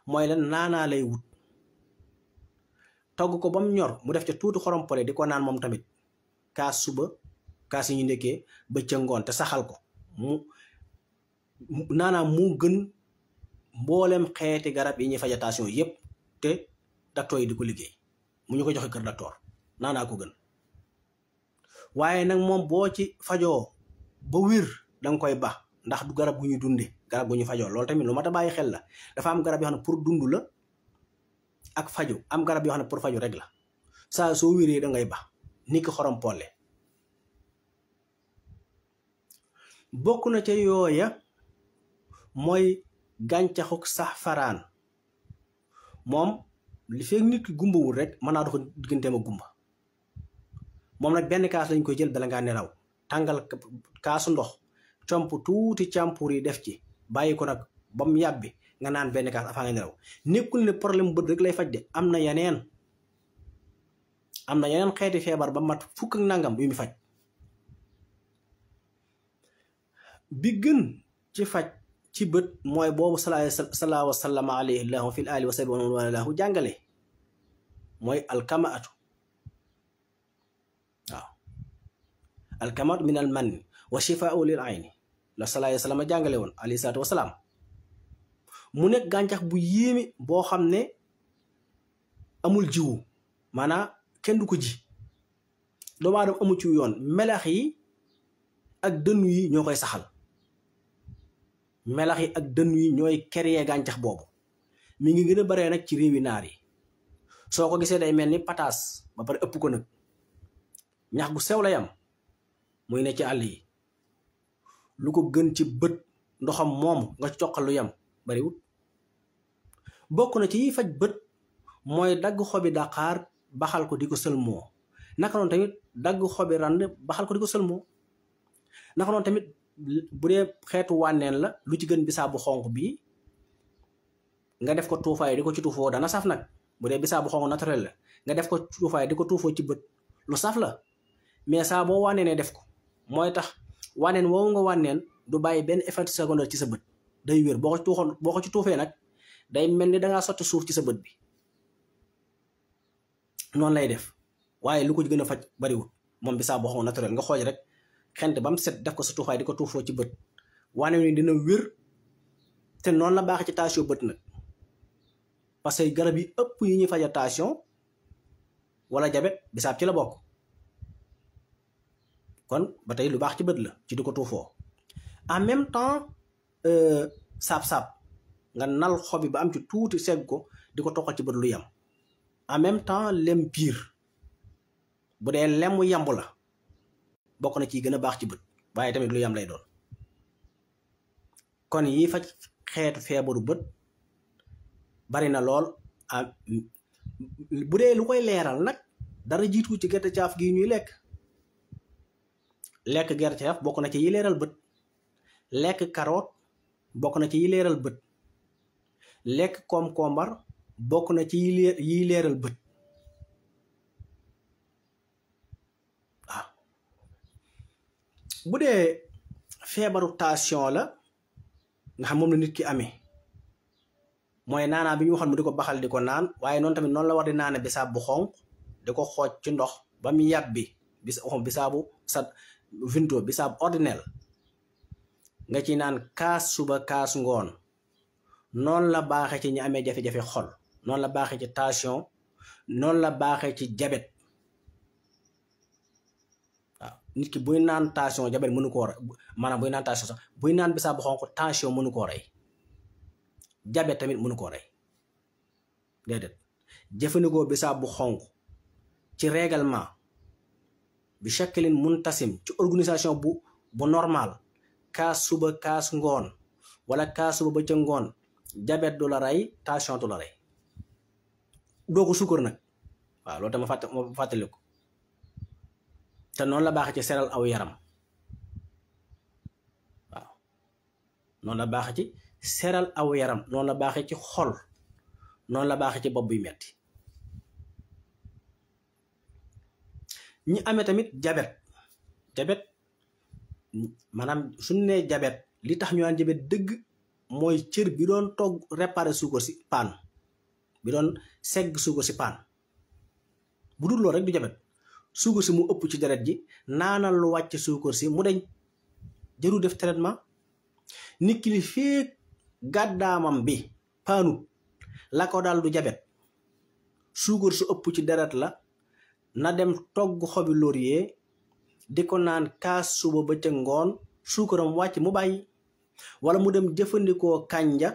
S1: mooy lan naanaa lay wut togg ko ba mu ñor mu def ca tuuti xorom pole di ko naan moom tamit kaas suba kaas yi ñu ndekkee ba ca ngoon te saxal ko naanaa mu gën mboolem xeeti garab yi ñuy faja tension yépp te docteur yi di ko liggéey mu ñu ko joxe kër docteur naanaa ko gën. waaye nag moom boo ci fajoo ba wér danga koy baax ndax du garab gu ñu dunde garab gu ñu fajoo loolu tamit lu mat a bàyyi xel la. dafa am garab yoo xam ne pour dund la ak faju am garab yoo xam ne pour faju rek la saa soo wéree da ngay baax ni ki xorom polle bokk na ca yooya mooy gàncaxuk saxfaraan moom li fekk nit ki gumbawul rek mën naa dox digganteem ak gumba moom nag benn kaas lañ koy jël bala ngaa nelaw tàngal kaasu ndox comp tuuti càmpur yi def ci bàyyi ko nag ba mu yàbbi nga naan benn kaas afaa nga nelaw. nekkul ne problème bët rek lay faj de am na yeneen xeeti feebar ba mat fukk ak nangam yu mu faj. bi gën ci faj ci bët mooy boobu sallallahu wasallam alayhi lahu fil ali wa sahbi wa man walahu jàngale mooy alkamaatu waaw alkamaatu min al manni wa shifaa'u lil ayni la sallallahu wasallam jàngale woon alayhi salaatu wasalaam mu nekk gàncax bu yéeme boo xam ne amul jiwu maanaam kenn du ko ji doomu aadama amu ci yoon melax yi ak dënnu yi ñoo koy saxal melax yi ak dënnu yi ñooy créer gàncax boobu mi ngi gën a baree nag ci réewi naar yi soo ko gisee day mel ni pataas ba pare ëpp ko nag ñax gu sew la yam muy ne ci àll yi lu ko gën ci bët ndoxam moom nga coqal lu yam bariwut. bokk na ci yiy faj bët mooy dagg xobi daqaar baxal ko di ko sëlmoo naka noonu tamit dagg xobi rand baxal ko di ko sëlmoo naka noonu tamit bu dee xeetu wànneen la lu ci gën bisaab bu xonq bii nga def ko tuufaay di ko ci tuufoo dana saf nag. bu dee bisaab bu xonq naturel la nga def ko tuufaay di ko tuufoo ci bët lu saf la, mais saa boo wànneenee def ko mooy tax wànneen woowu nga wànneen du bàyyi benn effet secondaire ci sa bët, day wér. boo ko ci tuufee nag day mel ni dangaa sotti suuf ci sa bët bi, noonu lay def. waaye lu ko gën a faj bariwul moom bisaab bu xonq naturel nga xooj rek xent ba mu set def ko sa tuufaay di ko tuufoo ci bët, wànneen ni dina wér. te noonu la baaxee ci tension bët nag, parce que garab yi ëpp yi ñuy faja tension wala jabet bisaab ci la bokk. kon ba tey lu baax ci bët la ci di ko tuufoo. en même temps saab-saab nga nal xobi ba am ci tuuti segg ko di ko toqal ci bët lu yam. en même temps lem piir bu dee lemu yamb la bokk na ci gën a baax ci bët, waaye tamit lu yam lay doon. kon yi faj xeetu feebaru bët bari na lool. bu dee lu koy leeral nag dara jiitu ci gerte caaf gi ñuy lekk gerte caaf bokk na ci yi leeral bët. lekk carotte bokk na ci yi leeral bët. lekk concombre bokk na ci yi leeral bët. waaw bu dee feebaru tension la nga xam moom la nit ki amee, mooy naanaa bi ñu waxoon mu di ko baxal di ko naan, waaye noonu tamit noonu la war di naane bisaab bu xonq di ko xooj ci ndox ba mu yàbbi bisaabu sa vinto bisaab ordinaire nga ci naan kaas suba kaas ngoon. noonu la baaxee ci ñi amee jafe-jafe xol, noonu la baaxee ci tension, noonu la baaxee ci jabet. waaw nit ki buy naan tension jabet mënu koo rey, maanaam buy naan tension sax buy naan bisaab bu xonq tension mënu koo rey, jabet tamit mënu koo rey déedéet. jëfandikoo bisaab bu xonq ci règlement bi shaklin muntasim ci organisation bu normal, kaas suba kaas ngoon wala kaas suba ba ca ngoon, jabet du la rey, tension du la rey. doo ko sukkar nag, waaw loolu dama fàttali ko. te noonu la baaxee ci seral aw yaram, waaw noonu la baaxee ci seral aw yaram, noonu la baaxee ci xol, noonu la baaxee ci bopp buy metti. ñi amee tamit jabet maanaam suñu nee jabet li tax ñu naan jabet dëgg mooy cër bi doon togg réparer suukar si paan, bi doon segg suukar si paan. bu dul loolu rek du jabet. suukar si mu ëpp ci deret ji, naanal lu wàcc suukar si mu deñ, jëru def traitement. nit ki li feek gàddaamam bi paanut la ko daal du jabet, suukar su ëpp ci deret la, na dem togg xobi laurier di ko naan kaas suba ba ca ngoon, suukaram wàcc mu bàyyi. wala mu dem jëfandikoo kànja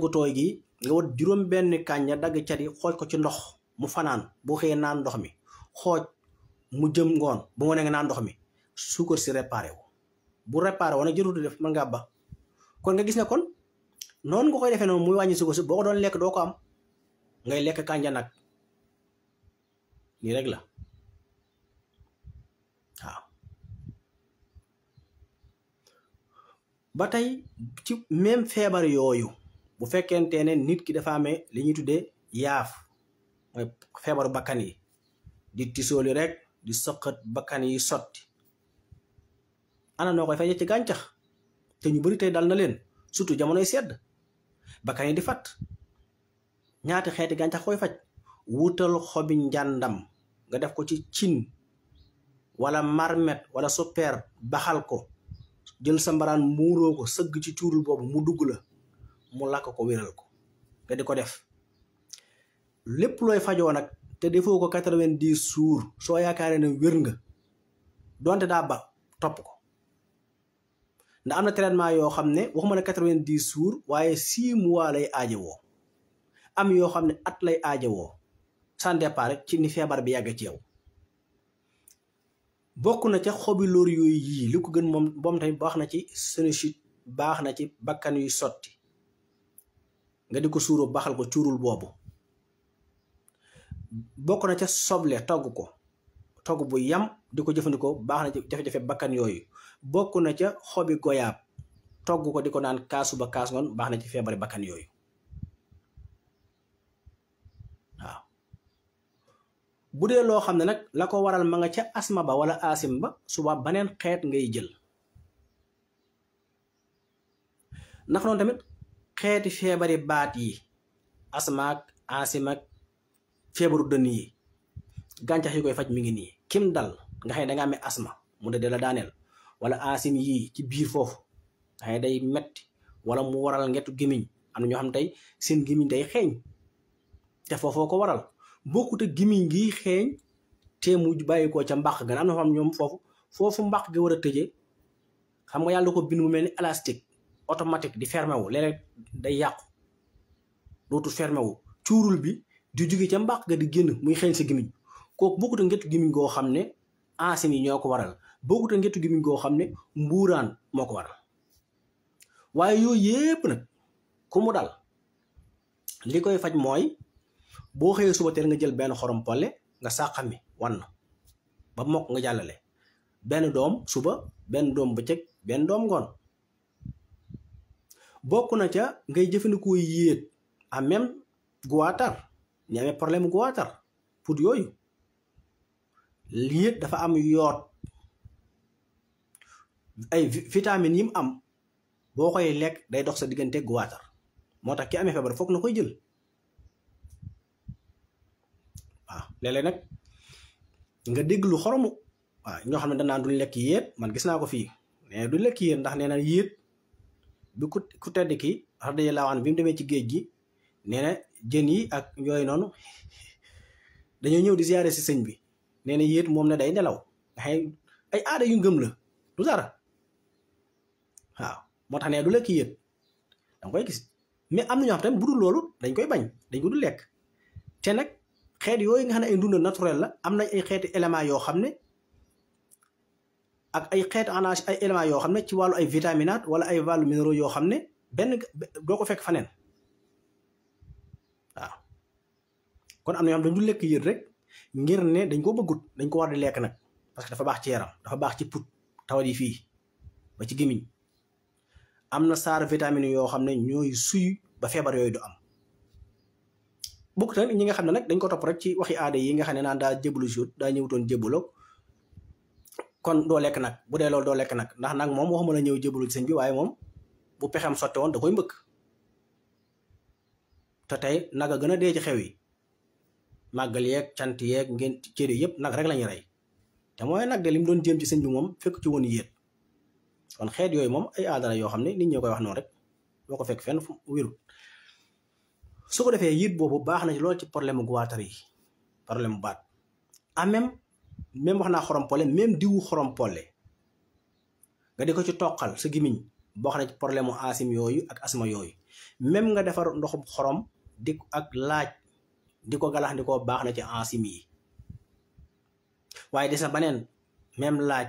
S1: gu tooy gi nga wat juróom benn kànja dagg cat yi xooj ko ci ndox mu fanaan, boo xëyee naan ndox mi, xooj mu jëm ngoon bu ngoonee nga naan ndox mi, suukar si réparé wu. bu réparé woon nag jërutu def mën ngaa ba. kon nga gis ne kon noonu nga koy defee noonu muy wàññi suukar si boo ko doon lekk doo ko am, ngay lekk kànja nag nii rek la. waaw ba tey ci même feebar yooyu bu fekkente ne nit ki dafa amee li ñuy tuddee yaaf, mooy feebaru bakkan yi, di tisooli rek di sëqat bakkan yi sotti. ana noo koy fajee ci gàncax, te ñu bari tey dal na leen, surtout jamonoy sedd bakkan yi di fat. ñaati xeeti gàncax koy faj. wutal xobi njàndam nga def ko ci cin wala marmet wala super, baxal ko, jël sa mbaraan muuroo ko, sëgg ci cuurul boobu mu dugg la, mu lakk ko wéral ko nga di ko def. lépp looy fajoo nag te defoo ko 90 jours soo yaakaaree ne wér nga, donte daa ba topp ko. ndax am na traitement yoo xam ne waxuma ne 90 jours waaye 6 mois lay aajowoo, am yoo xam ne at lay aajowoo, sans départ rek ci ni feebar bi yàgg ci yow. bokk na ca xobi lóor yooyu yii li ko gën moom tamit baax na ci sinusite, baax na ci bakkan yu sotti, nga di ko suuroo baxal ko cuurul boobu. bokk na ca soble, togg ko togg bu yam di ko jëfandikoo baax na ci jafe-jafe bakkan yooyu. bokk na ca xobi goyaab togg ko di ko naan kaasu ba kaas ngoon baax na ci feebari bakkan yooyu waaw. bu dee loo xam ne nag la ko waral ma nga ca asma ba wala asim ba suba baneen xeet ngay jël. ndax noonu tamit xeeti feebari baat yi asma ak asim ak feebaru dënn yi gàncax yi koy faj mi ngi nii kim dal nga xam ne danga amee asma mu de la daaneel wala asim yii ci biir foofu nga xam ne day metti wala mu waral ngetu gémmiñ am na ñoo xam ne tey seen gémmiñ day xeeñ te foofoo ko waral bokkut ak gémmiñ gi xeeñ te mu bàyyi ko ca mbàq ga am na xam ñoom foofu mbàq gi war a tëjee xam nga yàlla ko bind mu mel ni élastique automatique di fermé wu léeg-léeg day yàqu dootul fermé wu cuurul bi di jóge ca mbàq ga di génn muy xeeñ sa gémmiñ kooku bokkut ak ngetu gémmiñ goo xam ne asim yi ñoo ko waral bokkut ak ngetu gémmiñ goo xam ne mbuuraan moo ko waral waaye yooyu yépp nag ku mu dal li koy faj mooy boo xëyee suba teel nga jël benn xorom polle nga sàqami wann ba mokk nga jàllale benn doom suba benn doom bëccëg benn doom ngoon. bokk na ca ngay jëfandikoo yéet en même guwaatar ñu amee problème guwaatar pour yooyu yéet dafa am yoot ay vitamines yi mu am boo koy lekk day dox sa diggante guwaatar moo tax ki amee feebar foog na koy jël waaw. léeg-léeg nag nga dégg lu xoromu waaw ñoo xam ne danaan duñ lekk yéet man gis naa ko fii mais duñ lekk yéet ndax nee na yéet bi ku tedd ki radiyallahu anhu bi mu demee ci géej gi nee na jën yi ak yooyu noonu dañoo ñëw di ziyaare si sëñ bi nee na yéet moom ne day nelaw ay aada yu ngëm la du dara waaw moo tax ne du lekk yéet danga koy gis mais am na ñoo xam tamit bu dul loolu dañ koy bañ dañ ko du lekk te nag xeet yooyu nga xam ne ay ndunda naturel la am nañ ay xeeti éléments yoo xam ne ak ay xeeti anage ay éléments yoo xam ne ci wàllu ay vitaminate wala ay wàllu minéraux yoo xam ne benn doo ko fekk faneen waaw. kon am na ñoo xam dañ du lekk yéet rek ngir ne dañ ko bëggut dañ ko war di lekk nag parce que dafa baax ci yaram dafa baax ci put tawat yi fii ba ci gémmiñ am na saar vitamine yoo xam ne ñooy suy ba feebar yooyu du am. bokkut ñi nga xam ne nag dañ ko topp rek ci waxi aada yi nga xam ne naan daa jébbalu si daa ñëwutoon jébbaloo kon doo lekk nag bu dee loolu doo lekk nag ndax nag moom waxuma la ñëw jébbalu ci sëñ bi waaye moom bu pexem sotte woon da koy mbëkk te tey nag a gën a dee ci xew yi màggal yeeg cant yeeg ngeen cëri yëpp nag rek lañuy rey te mooy nag de li mu doon jéem ci sëñ bi moom fekk ci woon yéet kon xeet yooyu moom ay aada la yoo xam ne nit ñi koy wax noonu rek boo ko fekk fenn fu wérul su ko defee yéet boobu baax na ci loolu ci problème gu waatar yi problème bu baat en même wax naa xorom polle même diwu xorom polle nga di ko ci toqal sa gimiñ boo xam ne ci problème mu asim yooyu ak asma yooyu même nga defar ndoxum xorom di ak laaj di ko galax di ko baax na ci asim yi waaye des na baneen même laaj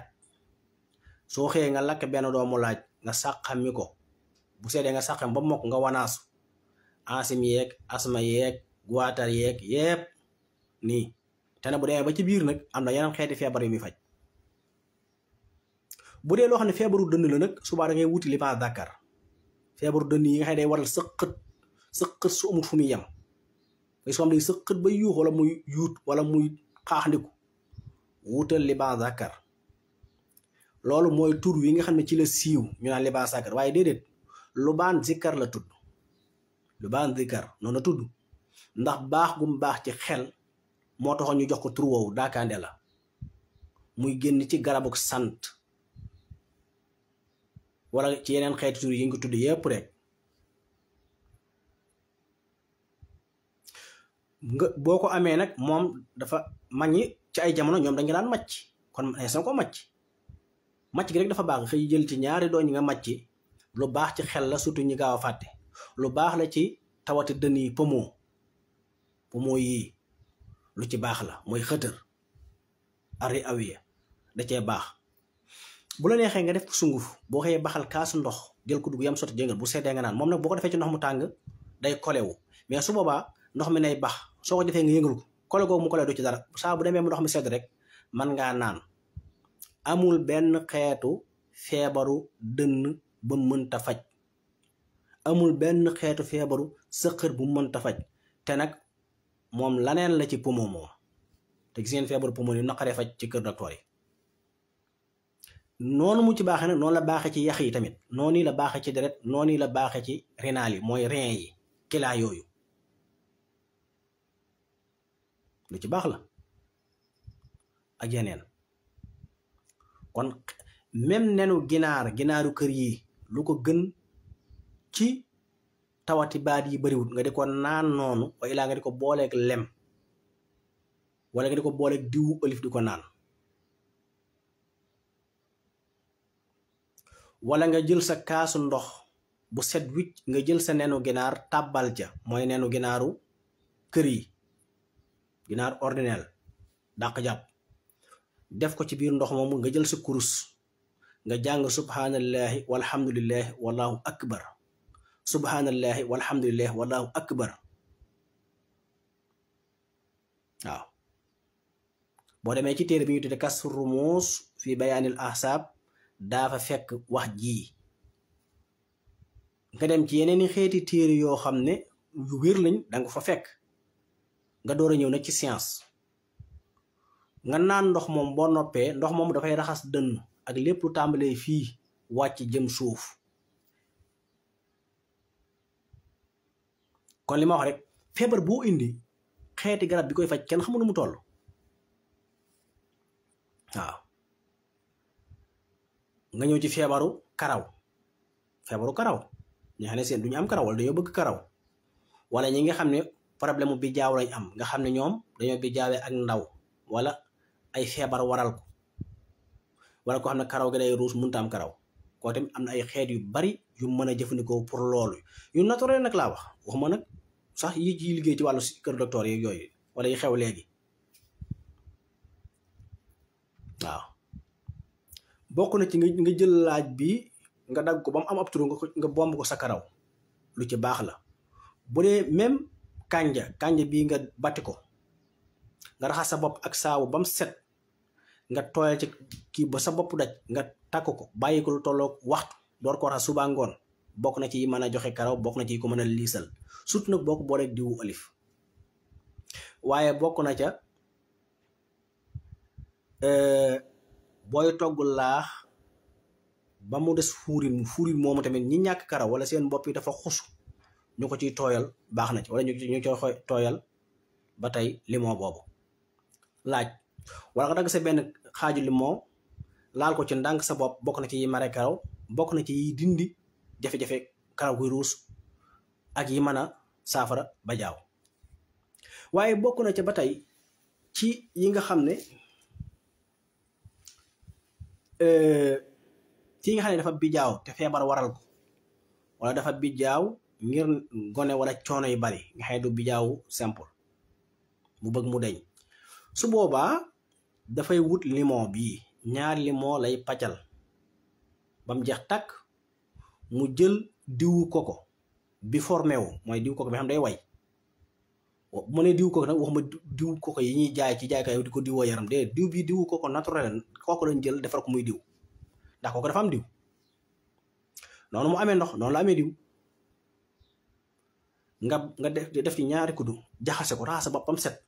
S1: soo xëyee nga lakk benn doomu laaj nga sàqami ko bu seddee nga sàqam ba mokk nga wanaasu asim yeeg asma yeeg guwaatar yeeg yépp nii te nag bu demee ba ci biir nag am na yeneen xeeti feebar yu muy faj bu dee loo xam ne feebaru dënn la nag subaa da ngay wuti li ma Dakar feebaru dënn yi nga xam ne day waral sëqët su amul fu muy yem ngay soo am day sëqët ba yuux wala muy yuut wala muy xaaxandiku wutal li ma Dakar loolu mooy tur wi nga xam ne ci la siiw ñu naan li ma Dakar waaye déedéet lubaan zikkar la tudd lubaan zikkar noonu la tudd ndax baax gum baax ci xel moo taxoon ñu jox ko tur woowu daakaande la muy génn ci garabuk sant wala ci yeneen xeeti tur yi nga tudd yépp rek nga boo ko amee nag moom dafa mag ñi ci ay jamono ñoom dañu daan màcc kon sa ko màcc gi rek dafa baax xëy jël ci ñaari doo ñi nga màcc lu baax ci xel la surtout ñi gaaw a fàtte lu baax la ci tawati dënn yi poumon yii lu ci baax la mooy xëtër ari awiya da cee baax bu la neexee nga def ko sunguf boo xëyee baxal kaasu ndox jël ko dugg yam sotti jëngal bu seddee nga naan moom nag boo ko defee ci ndox mu tàng day kolewu mais su boobaa ndox mi nay bax soo ko defee nga yëngal ko kole googu mu kole du ci dara saa bu demee mu ndox mi sedd rek man ngaa naan. amul benn xeetu feebaru dënn ba mënta faj, amul benn xeetu feebaru sëqër bu mënta faj. te nag moom laneen la ci poumon moom, te gis ngeen feebaru poumon yi naqaree faj ci kër docteur yi. noonu mu ci baaxee nag noonu la baaxee ci yax yi tamit, noonu la baaxee ci deret, noonu la baaxee ci rénal yi mooy rein yi, kilaa yooyu lu ci baax la ak yeneen. kon même nenu ginaaru kër yi lu ko gën ci tawati baat yi bariwul nga di ko naan noonu, wa ilaa nga di ko booleeg lem wala nga di ko booleeg diwu olif di ko naan, wala nga jël sa kaasu ndox bu set wicc nga jël sa nenu ginaar tàbbal ca, mooy nenu ginaaru kër yi, ginaar ordinaire dàq jàpp, def ko ci biir ndox moomu nga jël sa kurus nga jàng subhanallahi walhamdulillahi wallahu akbar, subhanallahi walhamdulillahi wallahu akbar. waaw boo demee ci téere bi ñu tudde Kasfu Rumuus fi bayaanil ahsaab daa fa fekk wax jii. nga dem ci yeneeni xeeti téere yoo xam ne yu wér lañ danga fa fekk, nga door a ñëw nag ci science. nga naan ndox moom boo noppee, ndox moom dafay raxas dënn ak lépp lu tàmbalee fii wàcc jëm suuf. kon li ma wax rek, feebar boo indi xeeti garab bi koy faj kenn xamul nu mu toll. waaw nga ñëw ci feebaru karaw ñi xam ne seen du ñu am karaw wala dañoo bëgg karaw, wala ñi nga xam ne problème bi jaaw lañ am, nga xam ne ñoom dañoo bi jaawee ak ndaw wala ay feebar waral ko, wala ko xam ne karaw gi day ruus mënta am karaw, koo tamit am na ay xeet yu bari yu mën a jëfandikoo pour loolu. yu naturel nag laa wax, waxuma nag sax yi ci liggéey ci wàllu kër docteur yi yooyu wala yi xew léegi. waaw bokk na ci nga jël laaj bi nga dagg ko ba mu am ab turu nga bomb ko sa karaw, lu ci baax la. bu dee même kànja bii nga batti ko, nga raxas sa bopp ak saabu ba mu set, nga tooyal ci kii ba sa bopp daj, nga takk ko bàyyi ko lu tolloog waxtu door ko raxas suba ngoon, bokk na ci yi mën a joxe karaw, bokk na ci yi ko mën a liisal, surtout nag boo ko booleeg diwu olif. waaye bokk na ca booy togg laax ba mu des fuurin moomu tamit ñi ñàkk karaw wala seen bopp yi dafa xusu, ñu ko ciy tooyal baax na ci, wala ñu koy tooyal ba tey limon boobu laaj, wala nga dagg sa benn xaaju limon laal ko ci ndànk sa bopp, bokk na ci yi mare karaw, bokk na ci yi dindi jafe-jafe karaw guy ruus ak yi mën a saafara ba jaaw. waaye bokk na ca ba tey ci yi nga xam ne ci nga xam ne dafa bijaaw te feebar waral ko, wala dafa bijaaw ngir gone wala coono yu bari nga xam ne du bijaaw simple mu bëgg mu deñ, su boobaa dafay wut limon bii, ñaari limon lay paccal ba mu jeex takk, mu jël diwu koko bi formé wu, mooy diwu koko bi xam day way. mu ne diw koko nag waxuma diw koko yi ñuy jaay ci jaaykaay di ko diwoo yaram de, diw bi diwu koko naturel koko lañ jël defar ko muy diw, ndax koko dafa am diw. noonu mu amee ndox noonu la amee diw. nga def ci ñaari kuddu jaxase ko raxasa boppam set,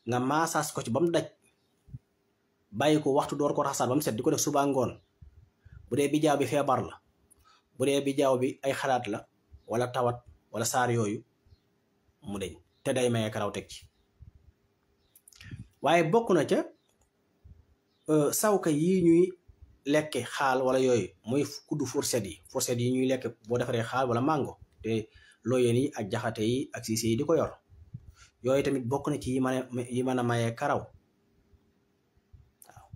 S1: nga maasaas ko ci ba mu daj, bàyyi ko waxtu door ko raxasaat ba mu set, di ko def suba ngoon. bu dee bijaaw bi feebar la, bu dee bijaaw bi ay xalaat la wala tawat wala saar yooyu mu deñ, te day maye karaw teg ci. waaye bokk na ca sawka yi ñuy lekke xaal wala yooyu, muy kuddu fourchette yi ñuy lekk boo defaree xaal wala mango, te looyeen yi ak jaxate yi ak siise yi di ko yor, yooyu tamit bokk na ci yi mën a maye karaw. waaw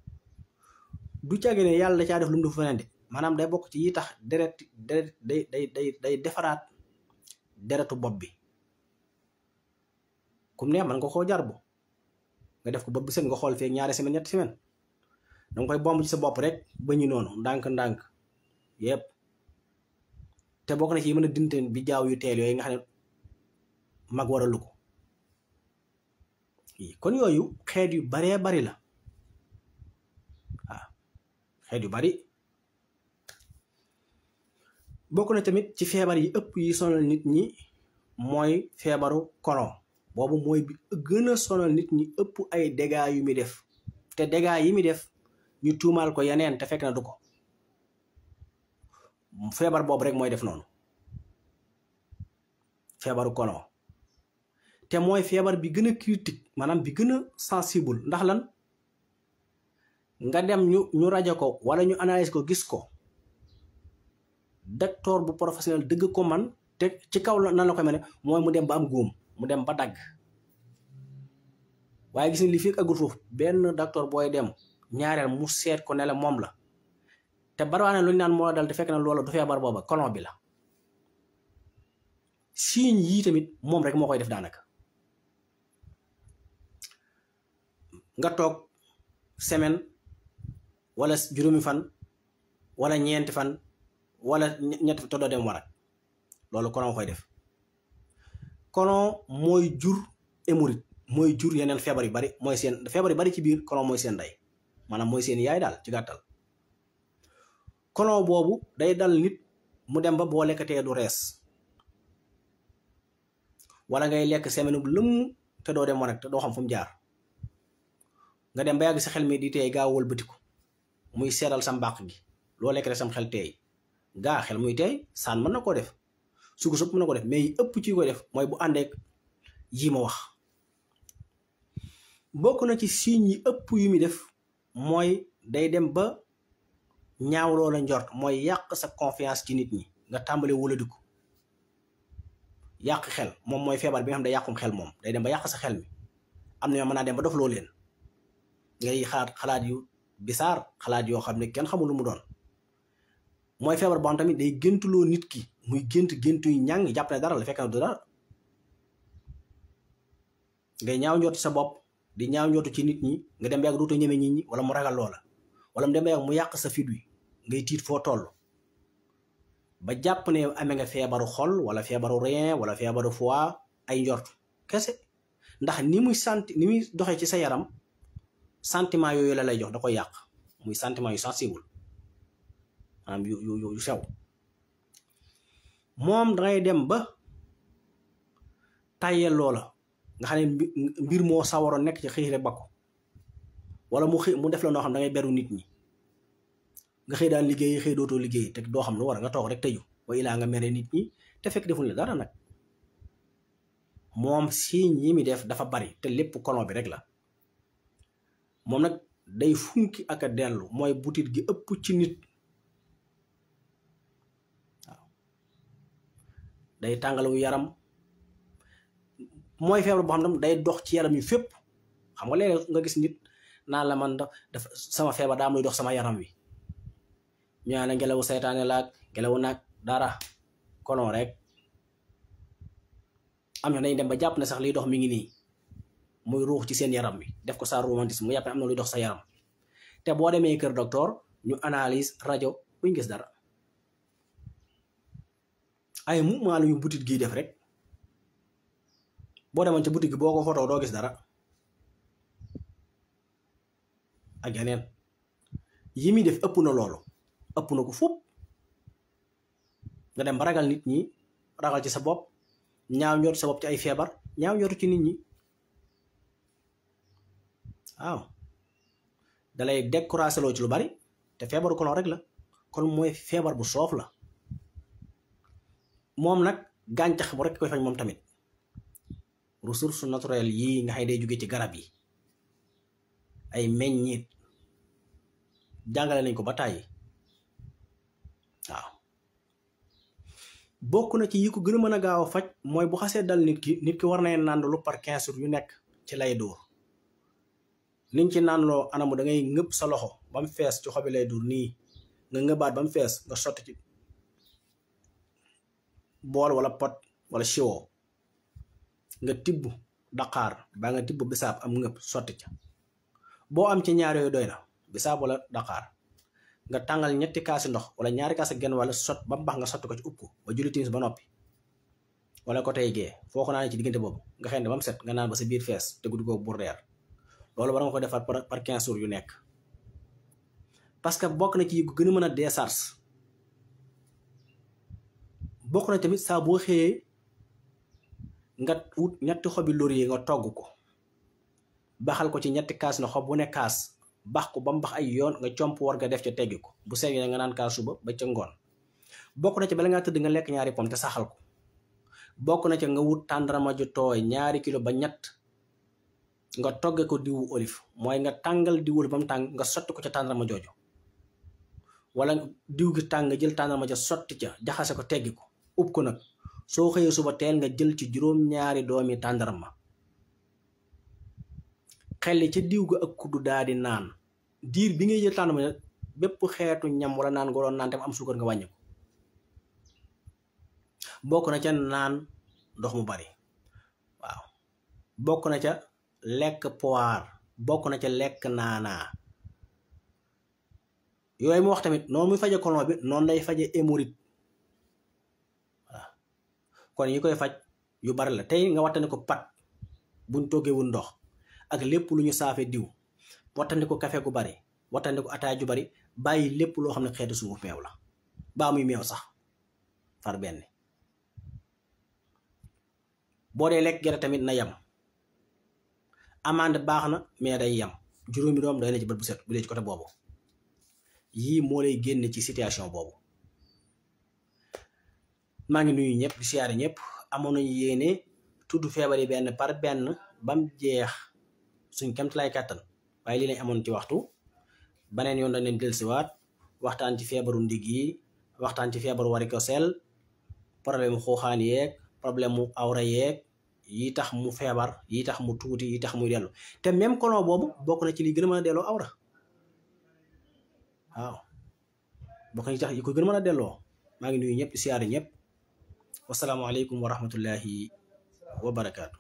S1: du caage ne yàlla da caa def lu mu def feneen de, maanaam day bokk ci yi tax deret day defaraat deretu bopp bi. kum neex man nga koo jar bu nga def ko bopp bi seen nga xool fee ñaari semaine ñetti semaine, danga koy bomb ci sa bopp rek ba ñu noonu ndànk yépp. te bokk na ci yi mën a dinteen bi jaaw yu teel yooyu nga xam ne mag waralu ko. kon yooyu xeet yu baree bari la, xeet yu bari. bokk na tamit ci feebar yi ëpp yi sonal nit ñi mooy feebaru colon. boobu mooy bi gën a sonal nit ñi, ëpp ay dégâts yu muy def, te dégâts yi muy def ñu tuumaal ko yeneen te fekk na du ko. feebar boobu rek mooy def noonu, feebaru colon. te mooy feebar bi gën a critique, maanaam bi gën a sensible. ndax lan? nga dem ñu rajo ko wala ñu analyse ko gis ko, docteur bu professionnel dëgg ko man, te ci kaw nan la koy mane mooy mu dem ba am góom, mu dem ba dagg. waaye gis ni li fi agul foofu benn docteur booy dem ñaareel mu seet ko ne la moom la, te barawaane lu ñu naan moo la dal te fekk na loolu du feebar booba, colon bi la. signes yii tamit moom rek moo koy def daanaka. nga toog semaine wala juróomi fan wala ñeenti fan wala ñetti te doo dem warat, loolu colon koy def. colon mooy jur hémorroïde, mooy jur yeneen feebar yu bari, mooy seen feebar yu bari ci biir colon mooy seen ndey, maanaam mooy seen yaay daal ci gàttal. colon boobu day dal nit mu dem ba boo lekkatee du rees, wala ngay lekk semaine bu lëmm te doo dem warat te doo xam fu mu jaar. nga dem ba yàgg sa xel mi di teey gaaw wëlbatiku muy seeral sa mbàq gi, loo lekk rek sam xel teey gaa xel muy teey. saan mën na koo def, sugu sëpp mën na ko def, mais yi ëpp ci koy def mooy bu àndeek yi ma wax. bokk na ci signes yi ëpp yu muy def mooy day dem ba ñaaw loola njort, mooy yàq sa confiance ci nit ñi, nga tàmbale wuladiku yàq xel. moom mooy feebar bi nga xam ne day yàqum xel, moom day dem ba yàq sa xel mi. am na ñoo mën naa dem ba dof loo leen, ngay xalaat yu bisaar, xalaat yoo xam ne kenn xamul lu mu doon. mooy feebar boo xam tamit day géntuloo nit ki, muy géntu yu ñàng, jàpp ne dara la fekk na du dara. ngay ñaaw njortu sa bopp, di ñaaw njortu ci nit ñi, nga dem ba yàgg dootoo ñeme nit ñi, wala mu ragal loola, wala mu dem ba yàgg mu yàq sa fit wi, ngay tiit foo toll, ba jàpp ne amee nga feebaru xol wala feebaru rein wala feebaru foie. ay njortu kese, ndax ni muy doxee ci sa yaram, sentiment yooyu la lay jox, da koy yàq. muy sentiment yu sensible, maanaam yu sew. moom dangay dem ba tàyyeel loola, nga xam ne mbir moo sawaroon nekk ci xëy rek bakko, wala mu def la noo xam da ngay beru nit ñi, nga xëy daan liggéey xëy dootoo liggéey te doo xam lu war nga toog rek tëju, wa ilaa nga mere nit ñi te fekk defuñ la dara nag. moom signes yi mi def dafa bari te lépp colon bi rek la. moom nag day funki ak a dellu, mooy butit gi ëpp ci nit. waaw day tàngalawu yaram, mooy feebar boo xam ne day dox ci yaram yu fépp. xam nga léegi nga gis nit naan la man dafa sama feebar daa am luy dox sama yaram wi, ñu naan la ngelawu seytaane laag ngelawu nag dara, colon rek. am na dañ dem ba jàpp ne sax liy dox mi ngi nii, muy ruux ci seen yaram wi, def ko sa romantisme mu yàpp ne am na luy dox sa yaram. te boo demee kër docteur ñu analyse rajo buñ gis dara, ay mouvement la ñu butit gii def rek. boo demoon ca boutique gi boo ko photo doo gis dara. ak yeneen yi muy def ëpp na loolu, ëpp na ko fópp. nga dem ba ragal nit ñi, ragal ci sa bopp, ñaaw njortu sa bopp ci ay feebar, ñaaw njortu ci nit ñi. waaw dalay découragé loo ci lu bari, te feebaru colon rek la. kon mooy feebar bu soof la. moom nag gàncax bu rek koy faj moom tamit. ressources naturelles yii nga xam ne day jóge ci garab yi, ay meññiit, jàngale nañ ko ba tàyyi. waaw bokk na ci yi ko gën a mën a gaaw a faj mooy bu xasee dal nit ki war na naan lu par 15 jours yu nekk ci lay dóor. niñ ci naan loo anamu da ngay ngëpp sa loxo ba mu fees ci xobi lay dóor nii, nga ngëbaat ba mu fees nga sotti ci bool wala pot wala siwo, nga tibb daqaar baa nga tibb bisaab am ngëpp sotti ca. boo am ci ñaar yooyu doy na, bisaab wala daqaar. nga tàngal 2 kaasi ndox wala 2 kaasi genn wala sot ba mu baax nga sotti ko ci upp ko ba julli timis ba noppi, wala ko tey gee foo ko naan ci diggante boobu nga xëy ne ba mu set nga naan ba sa biir fees te guddi ko bur reer. loolu war nga ko defaat par 15 jours yu nekk. parce que bokk na ci yi gën a mën a décharge. bokk na tamit saa boo xëyee nga wut ñetti xobi laurier nga togg ko baxal ko ci ñetti kaas na xob bu ne kaas bax ko ba mu bax ay yoon nga comp war nga def ca teggi ko bu seegee nga naan kaas suba ba ca ngoon. bokk na ci bala ngaa tëdd nga lekk ñaari pom te saxal ko. bokk na ca nga wut tàndarama ju tooy 2 kilo ba ñett nga togge ko diwu olive mooy nga tàngal diwu olive ba mu tàng nga sotti ko ca tàndarama jooju wala diw gi tàng nga jël tàndarama ja sotti ca jaxase ko teggi ko ub ko nag soo xëyee suba teel nga jël ci 2 doomi tàndarma xelli ca diw ga ak kuddu daa di naan diir bi ngay jël tàndarma ja bépp xeetu ñam wala naan nga doon naan tam am suukar nga wàññi ko. bokk na ca naan ndox mu bari waaw bokk na ca lekk poire bokk na ca lekk naanaa yooyu mu wax tamit noonu muy faje colon bi noonu lay faje hémorroïde waaw kon yi koy faj yu bari la tey nga wattandi ko pat buñ toggewul ndox ak lépp lu ñu saafe diw wattandi ko café gu bari wattandi ko ataay ju bari bàyyi lépp loo xam ne xeetu sunguf meew la baa muy meew sax far benn. boo dee lekk gerte tamit na yam amande baax na mais day yam 5 doom doy na ci bët bu set bu dee ci côté boobu yii moo lay génne ci situation boobu. maa ngi nuyu ñëpp di siyaare ñëpp amoon nañu yéene tudd feebar yi benn par benn bam jeex suñ kemt lay kàttan waaye lii lañ amoon ci waxtu. baneen yoon dañ leen dellusiwaat waxtaan ci feebaru ndigg yi waxtaan ci feebaru varicocèle problème mu xuuxaan yeeg problème mu awra yeeg yi tax mu feebar yi tax mu tuuti yi tax muy dellu te même colon boobu bokk na ci li gën a mën a delloo awra waaw bokk na ci tax yi ko gën a mën a delloo. maa ngi nuyu ñëpp siyaare ñëpp wasalaamaaleykum wa rahmatullahi wa barakaatu.